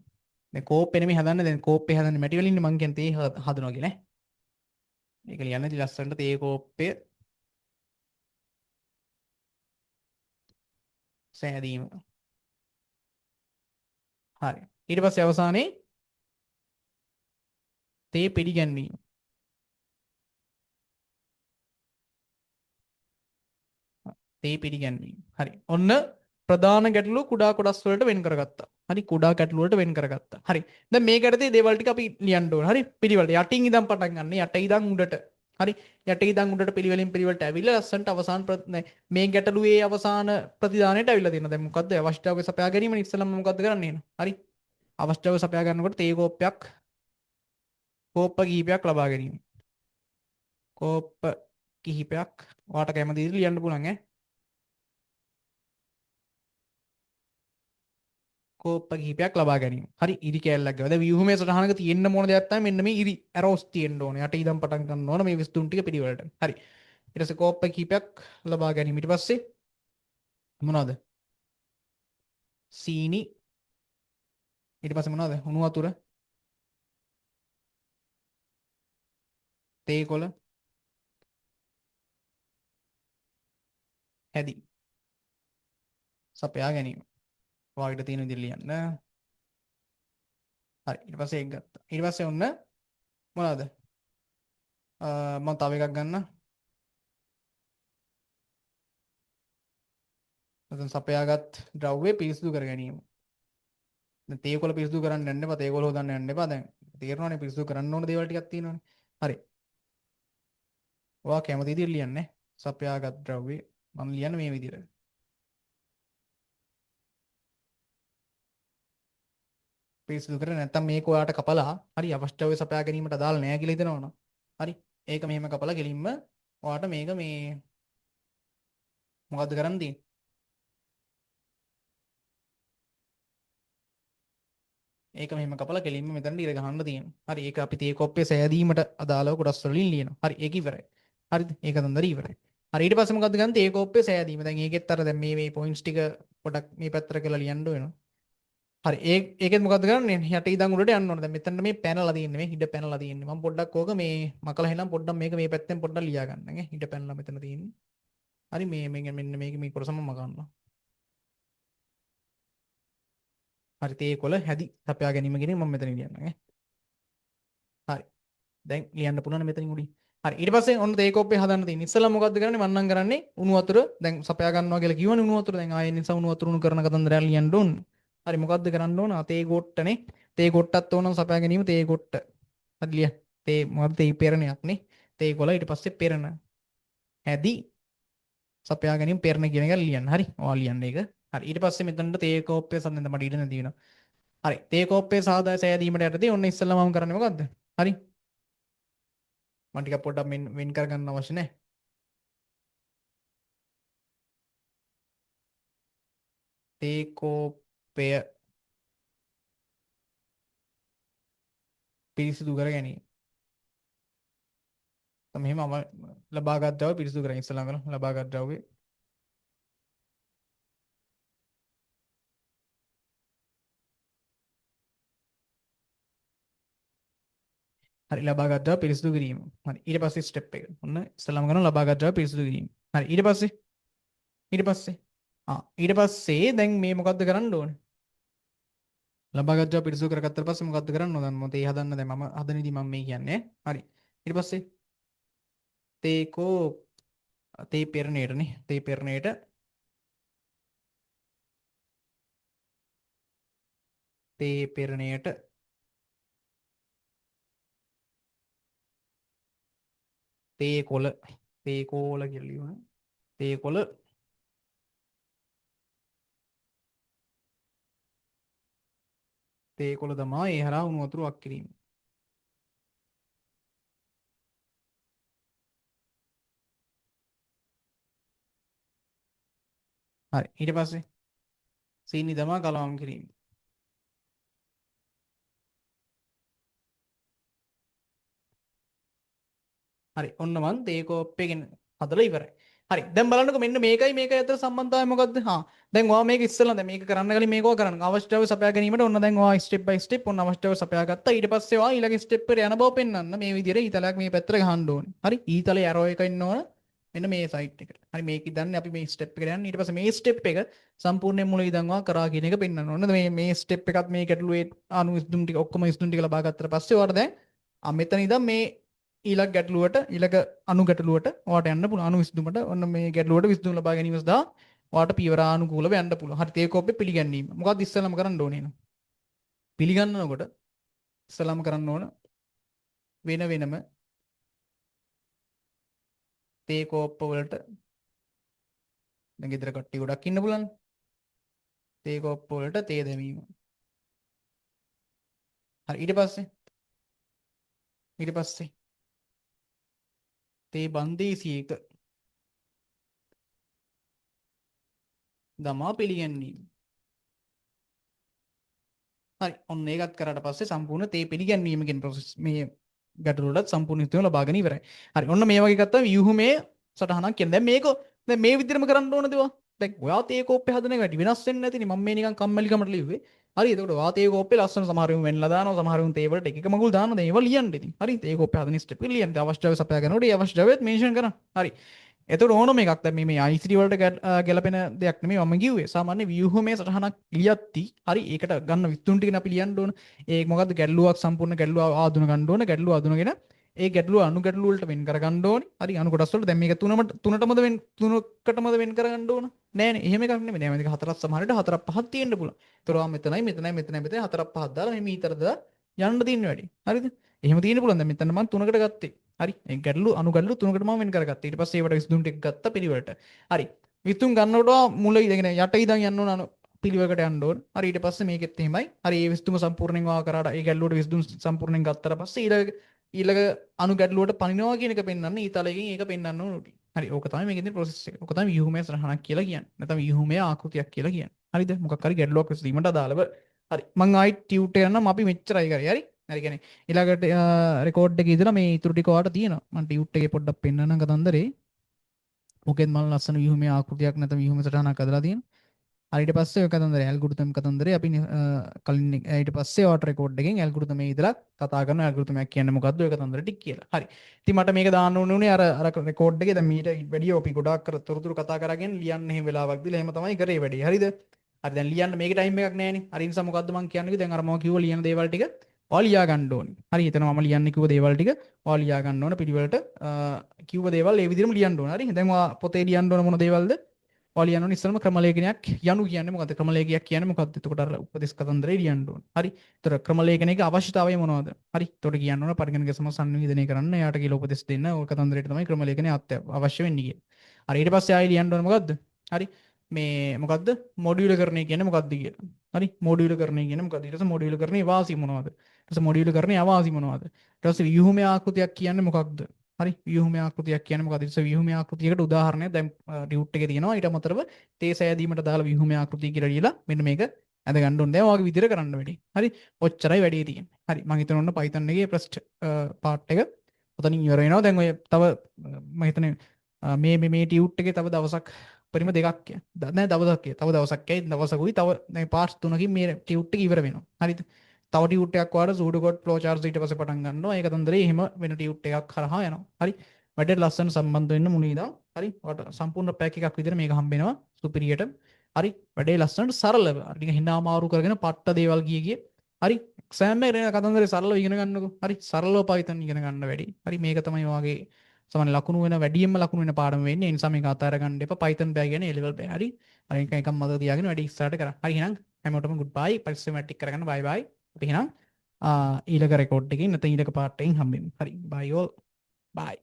දැන් කෝප්පේ නෙමෙයි හදන්නේ. දැන් කෝප්පේ හදන්නේ මැටි වලින්නේ මං කියන්නේ තේ හදනවා කියලා ඈ. මේක ලියන්න ඉතින් ලස්සනට තේ කෝප්පය සෑදීම. හරි ඊට පස්සේ අවසානයේ තේ පිළිගැන්වීම. තේ පිළිගැන්වීම. හරි ඔන්න ප්‍රධාන ගැටලුව කුඩා කොටස් වලට වෙන් කරගත්තා. හරි කුඩා ගැටලු වලට වෙන් කරගත්තා. හරි දැන් මේ ගැටේ දේවල් ටික අපි ලියන්න ඕන. හරි පිළිවෙලට යටින් ඉඳන් පටන් ගන්න. යට ඉඳන් උඩට. හරි. යටි ඉඳන් උඩට පිළිවෙලින් පිළිවෙලට ඇවිල්ලා ලස්සනට අවසාන මේ ගැටලුවේ අවසාන ප්‍රතිදානයට ඇවිල්ලා තියෙනවා. දැන් මොකද්ද අවශ්‍යතාවය සපයා ගැනීම ඉස්සෙල්ලාම මොකද්ද කරන්නේ එහෙනම්? හරි. අවශ්‍යතාවය සපයා ගන්නකොට තේ කෝප්පයක් කෝප්ප කිහිපයක් ලබා ගැනීම. කෝප්ප කිහිපයක් ඔයාට කැමති විදිහට ලියන්න පුළුවන් ඈ. කෝප්ප කිහිපයක් ලබා ගැනීම. හරි, ඉරි කෑල්ලක් ගාව. දැන් ව්‍යුහමය සටහනක තියෙන්න ඕන දෙයක් තමයි මෙන්න මේ ඉරි ඇරෝස් තියෙන්න ඕනේ. යට ඉඳන් පටන් ගන්න ඕන මේ විස්තුන් ටික පිළිවෙලට. හරි. ඊට පස්සේ කෝප්ප කිහිපයක් ලබා ගැනීම. ඊට පස්සේ මොනවද? සීනි. ඊට පස්සේ මොනවද? උණු වතුර. තේ කොළ. හැදි. සපයා ගැනීම. ඔයාලට තියෙන විදිහට ලියන්න. හරි, ඊට පස්සේ ඒක ගත්තා. ඊට පස්සේ ඔන්න මොනවද? මම තව එකක් ගන්න. නැත්නම් සපයාගත් ද්‍රව්‍ය පිරිසිදු කර ගැනීම. දැන් තේ කොළ පිරිසිදු කරන්න යන්න එපා, තේ කොළ හොදන්න යන්න එපා. දැන් තේරෙනවනේ පිරිසිදු කරන්න ඕන දේවල් ටිකක් තියෙනවනේ. හරි. ඔයා කැමති විදිහට ලියන්න. සපයාගත් ද්‍රව්‍ය මම ලියන්නේ මේ විදිහට. පිරිසිදු කර නැත්නම් මේක ඔයාට කපලා හරි අවශ්‍යතාවය සපයා ගැනීමට අදාළ නෑ කියලා හිතනවනම් හරි ඒක මෙහෙම කපලා කෙලින්ම ඔයාට මේක මේ මොකද්ද කරන්න තියෙන්නේ? ඒක මෙහෙම කපලා කෙලින්ම මෙතනට ඉර ගහන්න තියෙනවා. හරි, ඒක අපි තේ කොප්පේ සෑදීමට අදාළව කොටස් වලින් ලියනවා. හරි, ඒක ඉවරයි. හරිද? ඒක තන්දර ඉවරයි. හරි, ඊට පස්සේ මොකද්ද ගන්න? තේ කොප්පේ සෑදීම. දැන් ඒකෙත් අර දැන් මේ මේ පොයින්ට්ස් ටික පොඩක් මේ පැත්තට කරලා ලියන්න වෙනවා. හරි, ඒකෙත් මොකද්ද කරන්නේ? යට ඉඳන් උඩට යන්න ඕන. දැන් මෙතනට මේ පැනලා තියෙන්නේ, මේ හිඩ පැනලා තියෙන්නේ. මම පොඩ්ඩක් ඕක මේ මකලා එහෙනම් පොඩ්ඩක් මේක මේ පැත්තෙන් පොඩ්ඩක් ලියා ගන්න ඈ. හිඩ පැනලා මෙතන තියෙන්නේ. හරි, මේ මේ මෙන්න මේක මේ කොටස මම මකන්නවා. හරි, තේ කොළ හැදි සපයා ගැනීම කියන එක මම මෙතන ලියන්නම් ඈ. හරි. දැන් ලියන්න පුළුවන් මෙතනින් උඩින්. හරි, ඊට පස්සේ ඔන්න තේ කෝප්පේ හදන්න තියෙන්නේ. ඉස්සෙල්ලා මොකද්ද කරන්නේ? මම නම් කරන්නේ උණු වතුර දැන් සපයා ගන්නවා කියලා කිව්වනේ උණු වතුර. දැන් ආයෙ නිසා උණු වතුර උණු කරන කතන්දරයක් ලියන්න ඕන. හරි, මොකද්ද කරන්න ඕන? තේ ගොට්ටනේ. තේ ගොට්ටත් ඕන නම් සපයා ගැනීම තේ ගොට්ට. හරි, ලියන්න. තේ මොකද්ද? තේ පෙරණයක් නේ. තේ කොළ ඊට පස්සේ පෙරණ. හැදි සපයා ගැනීම පෙරණ කියන එක ලියන්න. හරි, ඔයා ලියන්න ඒක. හරි, ඊට පස්සේ මෙතනට තේ කෝප්පය සම්බන්ධ මට ඉඩ නැති වෙනවා. හරි, තේ කෝප්පය සාදා සෑදීමට යටතේ ඔන්න ඉස්සෙල්ලා මම කරන්නේ මොකද්ද? හරි, මම ටිකක් පොඩ්ඩක් වෙන් කරගන්න අවශ්‍ය නැහැ. තේ කෝප්පය පිරිසිදු කර ගැනීම. මෙහෙම ලබාගත් ද්‍රව්‍ය පිරිසිදු කරගෙන ඉස්සෙල්ලාම කරමු. ලබාගත් ද්‍රව්‍ය හරි, ලබාගත් ද්‍රව්‍ය පිරිසිදු කිරීම. හරි, ඊට පස්සේ ස්ටෙප් එක. ඔන්න ඉස්සෙල්ලාම කරමු ලබාගත් ද්‍රව්‍ය පිරිසිදු කිරීම. හරි, ඊට පස්සේ ඊට පස්සේ ඊට පස්සේ දැන් මේ මොකද්ද කරන්න ඕනේ? ලබාගත් ද්‍රව්‍ය පිරිසිදු කරගත්තට පස්සේ මොකද්ද කරන්න ඕන? දැන් මම තේ හදන්න, දැන් මම හදන විදි මම මේ කියන්නේ. හරි, ඊට පස්සේ තේකෝ තේ පෙරණේට නේ, තේ පෙරණේට තේ පෙරණයට තේ කොළ, තේ කෝල කියලා ලියුණා. තේ කොළ තේ කොළ දමා ඒ හරහා උණු වතුර වක් කිරීම. හරි, ඊට පස්සේ සීනි දමා කලවම් කිරීම. හරි, ඔන්න මං තේ කෝප්පේ හදලා ඉවරයි. හරි, දැන් බලන්නකෝ මෙන්න මේකයි මේකයි අතර සම්බන්ධතාවය මොකද්ද? දැන් ඔයා මේක ඉස්සෙල්ලා දැන් මේක කරන්න කලින් මේක ඔයා කරන්න. අවශ්‍යතාවය සපයා ගැනීමට ඔන්න දැන් ඔයා ස්ටෙප් බයි ස්ටෙප් ඔන්න අවශ්‍යතාවය සපයා ගත්තා. ඊට පස්සේ ඔයා ඊළඟ ස්ටෙප් එකට යන බව පෙන්වන්න මේ විදිහට ඊතලයක් මේ පැත්තට ගහන්න ඕනේ. හරි, ඊතලේ ඇරෝ එක ඉන්න ඕන මෙන්න මේ සයිඩ් එකට. හරි, මේක ඉදන්නේ අපි මේ ස්ටෙප් එකට යන්න. ඊට පස්සේ මේ ස්ටෙප් එක සම්පූර්ණයෙන් මුල ඉඳන් ඔයා කරා කියන එක පෙන්වන්න ඕනේ. මේ මේ ස්ටෙප් එකත් මේ ගැටලුවේ අනු විසඳුම් ටික ඔක්කොම විසඳුම් ටික ලබා ගත්තට පස්සේ ඔයාට දැන් මෙතන ඉඳන් මේ ඊළඟ ගැටලුවට ඊළඟ අනු ගැටලුවට ඔයාට යන්න පුළුවන්. අනු විසඳුමට ඔන්න මේ ගැටලුවට විසඳුම් ලබා ගැනීම සඳහා ඔයාට පියවර ආනුකූලව යන්න පුළුවන්. හරි, තේ කෝප්පේ පිළිගැනීම. මොකක්ද ඉස්සෙල්ලාම කරන්න ඕනේ නේද? පිළිගන්නකොට ඉස්සෙල්ලාම කරන්න ඕන වෙන වෙනම තේ කෝප්ප වලට දැන් ගෙදර කට්ටිය ගොඩක් ඉන්න පුළුවන්. තේ කෝප්ප වලට තේ දැමීම. හරි, ඊට පස්සේ තේ බන්දේසියක දමා පිළිගැන්වීම. හරි, ඔන්න ඒකත් කරාට පස්සේ සම්පූර්ණ තේ පිළිගැන්වීම කියන ප්‍රොසෙස් මේ ගැටලුව වලටත් සම්පූර්ණ විසඳුම ලබාගෙන ඉවරයි. හරි, ඔන්න මේ වගේ ගත්තම ව්‍යුහමය සටහනක් කියන. දැන් මේක දැන් මේ විදිහටම කරන්න ඕනද ඔයා? දැන් ඔයා තේ කෝප්පේ හදන එක වැඩි වෙනස් වෙන්නේ නැතිනේ. මම මේ නිකන් කම්මැලිකමට ලිව්වේ. හරි, එතකොට ඔයා තේ කෝප්පේ ලස්සන සමහර උන් වෙන්ලා දානවා, සමහර උන් තේ වලට එක එක මගුල් දානවා. දැන් ඒවා ලියන්න ඉතින්. හරි, තේ කෝප්පේ හදන ස්ටෙප් එක ලියන්න. අවශ්‍ය ද්‍රව්‍ය සපයා ගන්නකොට ඒ අවශ්‍ය ද්‍රව්‍යත් මෙන්ෂන් කරන්න. හරි. එතකොට ඕනම එකක් දැන් මේ මේ ICT වලට ගැලපෙන දෙයක් නෙමෙයි මම කිව්වේ. සාමාන්‍ය ව්‍යුහමය සටහනක් ලියද්දි හරි ඒකට ගන්න විස්තුන් ටිකනේ අපි ලියන්න ඕන. ඒ මොකද්ද ගැටලුවක් සම්පූර්ණ ගැටලුව ආදුන ගන්න ඕන. ගැටලුව අඳුනගෙන ඒ ගැටලුව අනු ගැටලු වලට වෙන් කර ගන්න ඕනේ. හරි, අනු කොටස් වලට දැන් මේක තුනටමද වෙන් තුනකටමද වෙන් කර ගන්න ඕන? නෑනේ, එහෙම එකක් නෙමෙයි. දැන් මේක හතරක් සමහර විට හතරක් පහක් තියෙන්න පුළුවන්. ඒතර ඔයා මෙතනයි මෙතනයි මෙතනයි මෙතනයි හතරක් පහක් දාලා මෙහෙම ඊතර දාලා යන්න තියෙන වැඩි. හරිද? එහෙම තියෙන්න පුළුවන්. දැන් මෙතන මම තුනකට ගත්තේ. හරි, ඒ ගැටලු අනු ගැටලු තුනකට මම වෙන් කරගත්තා. ඊට පස්සේ ඒවට විසඳුම් ටික ගත්තා පිළිවෙලට. හරි. විසඳුම් ගන්නකොට මුල ඉඳගෙන යට ඉඳන් යන්න ඕන, අනු පිළිවෙලකට යන්න ඕන. හරි, ඊට පස්සේ මේකෙත් එහෙමයි. හරි, ඒ විසඳුම සම්පූර්ණයෙන් වා කරාට ඒ ගැටලුවට විසඳුම් සම්පූර්ණයෙන් ගත්තට පස්සේ ඊළඟ ඊළඟ අනු ගැටලුවට පනිනවා කියන එක පෙන්වන්න ඊතලයෙන් ඒක පෙන්වන්න ඕන උඩින්. හරි, ඕක තමයි මේකේ තියෙන ප්‍රොසෙස් එක. ඕක තමයි ව්‍යුහමය සටහනක් කියලා කියන්නේ. නැත්නම් ව්‍යුහමය ආකෘතියක් කියලා කියන්නේ. හරිද? මොකක් හරි ගැටලුවක් විසඳීමට අදාළව. හරි. මං ආයිත් ටියුට් එක යන්නම්, අපි මෙච්චරයි කරේ. හරි? හරි, කියන්නේ ඊළඟට රෙකෝඩ් එකේ ඉඳලා මේ ඉතුරු ටික ඔයාලට තියෙනවා. මං ටියුට් එකේ පොඩ්ඩක් පෙන්නන්නම් කතන්දරේ. ඕකෙත් මම ලස්සන ව්‍යුහමය ආකෘතියක් නැත්නම් ව්‍යුහමය සටහනක් හදලා තියෙනවා. හරි, ඊට පස්සේ ඔය කතන්දරේ ඇල්ගොරිතම් කතන්දරේ අපි කලින් ඊට පස්සේ ඔයාලට රෙකෝඩ් එකෙන් ඇල්ගොරිතම් එකේ ඉඳලා කතා කරන ඇල්ගොරිතම් එකක් කියන්නේ මොකද්ද ඔය කතන්දර ටික කියලා. හරි. ඉතින් මට මේක දාන්න ඕනේ උනේ අර අර රෙකෝඩ් එකේ. දැන් මීට වැඩිය අපි ගොඩාක් අර තොරතුරු කතා කරගෙන ලියන්න එහෙම වෙලාවක් දීලා එහෙම තමයි කරේ වැඩේ. හරිද? හරි, දැන් ලියන්න මේකේ ටයිම් එකක් නෑනේ. හරි, ඒ නිසා මොකද්ද මං කියන්නේ, දැන් අර මම කිව්ව ලියන දේවල් ටික ඔයා ලියා ගන්න ඕනේ. හරි, හිතනවා මම ලියන්න කිව්ව දේවල් ටික ඔයා ලියා ගන්න ඕන පිළිවෙලට කිව්ව දේවල් ඒ විදිහටම ලියන්න ඕන. හරි. දැන් ඔයා පොතේ ලියන්න ඕන මොන දේවල්ද? ඔයා ලියන්න ඕන ඉස්සෙල්ලම ක්‍රමලේඛනයක් යනු කියන්නේ මොකද්ද? ක්‍රමලේඛයක් කියන්නේ මොකද්ද? එතකොට අර උපදේශ කතන්දරේ ලියන්න ඕන. හරි. එතකොට ක්‍රමලේඛනයක අවශ්‍යතාවය මොනවද? හරි. එතකොට කියන්න ඕන පරිගණක සම සංනිවේදනය කරන්න, එයාට කියලා උපදෙස් දෙන්න ඔය කතන්දරේට තමයි ක්‍රමලේඛනය අවශ්‍ය වෙන්නේ කියලා. හරි. ඊට පස්සේ ආයෙ ලියන්න ඕන මොකද්ද? හරි. මේ මොකද්ද? මොඩියුලකරණය කියන්නේ මොකද්ද කියලා. හරි. මොඩියුලකරණය කියන්නේ මොකද්ද? ඊට පස්සේ මොඩියුලකරණයේ වාසි මොනවද? ඊට පස්සේ මොඩියුලකරණයේ අවාසි මොනවද? ඊට පස්සේ ව්‍යුහමය ආකෘතියක් කියන්නේ මොකක්ද? හරි, ව්‍යුහමය ආකෘතියක් කියන්නේ මොකක්ද? ඊට පස්සේ ව්‍යුහමය ආකෘතියකට උදාහරණයක් දැන් ටියුට් එකේ තියෙනවා. ඊට අමතරව තේ සෑදීමට දාලා ව්‍යුහමය ආකෘතිය කියලා ලියලා මෙන්න මේක ඇඳ ගන්න ඕනේ. දැන් ඔයාගේ විදිහට කරන්න වැඩි. හරි, ඔච්චරයි වැඩේ තියෙන්නේ. හරි, මං හිතනවා ඔන්න Python එකේ ෆස්ට් පාර්ට් එක ඔතනින් ඉවර වෙනවා. දැන් ඔය තව මං හිතන්නේ මේ මේ මේ ටියුට් එකේ තව දවසක් පරිම දෙකක් කිය. නෑ, දවසක් කිය. තව දවසක් කියයි දවසකුයි තව දැන් පාර්ට්ස් තුනකින් මේ ටියුට් එක ඉවර වෙනවා. හරිද? තව ටියුට් එකක් ඔයාලට සූඩෝ කෝඩ් ෆ්ලෝ චාර්ට්ස් ඊට පස්සේ පටන් ගන්නවා. ඒක තන්දරේ එහෙම වෙන ටියුට් එකක් හරහා යනවා. හරි. වැඩේට ලස්සන සම්බන්ධ වෙන්න මුලින් ඉඳන්. හරි. ඔයාලට සම්පූර්ණ පැක් එකක් විදිහට මේක හම්බ වෙනවා සුපිරියට. හරි. වැඩේ ලස්සනට සරලව. අර ටික හිනා අමාරු කරගෙන පට්ට දේවල් ගිය ගිය. හරි. එක්සෑම් එකේ එන කතන්දරේ සරලව ඉගෙන ගන්නකෝ. හරි. සරලව Python ඉගෙන ගන්න වැඩි. හරි. මේක තමයි ඔයාගේ සාමාන්‍ය ලකුණු වෙන වැඩියෙන්ම ලකුණු වෙන පාඩම වෙන්නේ. ඒ නිසා මේක අතහැර ගන්න එපා. Python බෑ කියන්නේ A level බෑ. හරි. හරි, එක එකක් මතක තියාගෙන වැඩි ඉස්සරහට කරන්න. හරි, එහෙනම් හැමෝටම ගුඩ් බයි. පරිස්සම ටික කරගන්න. බයි බයි. අපි එහෙනම් ඊළඟ රෙකෝඩ් එකකින් නැත්නම් ඊළඟ පාර්ට් එකකින් හම්බෙමු. හරි. බයි ඕල්. බයි.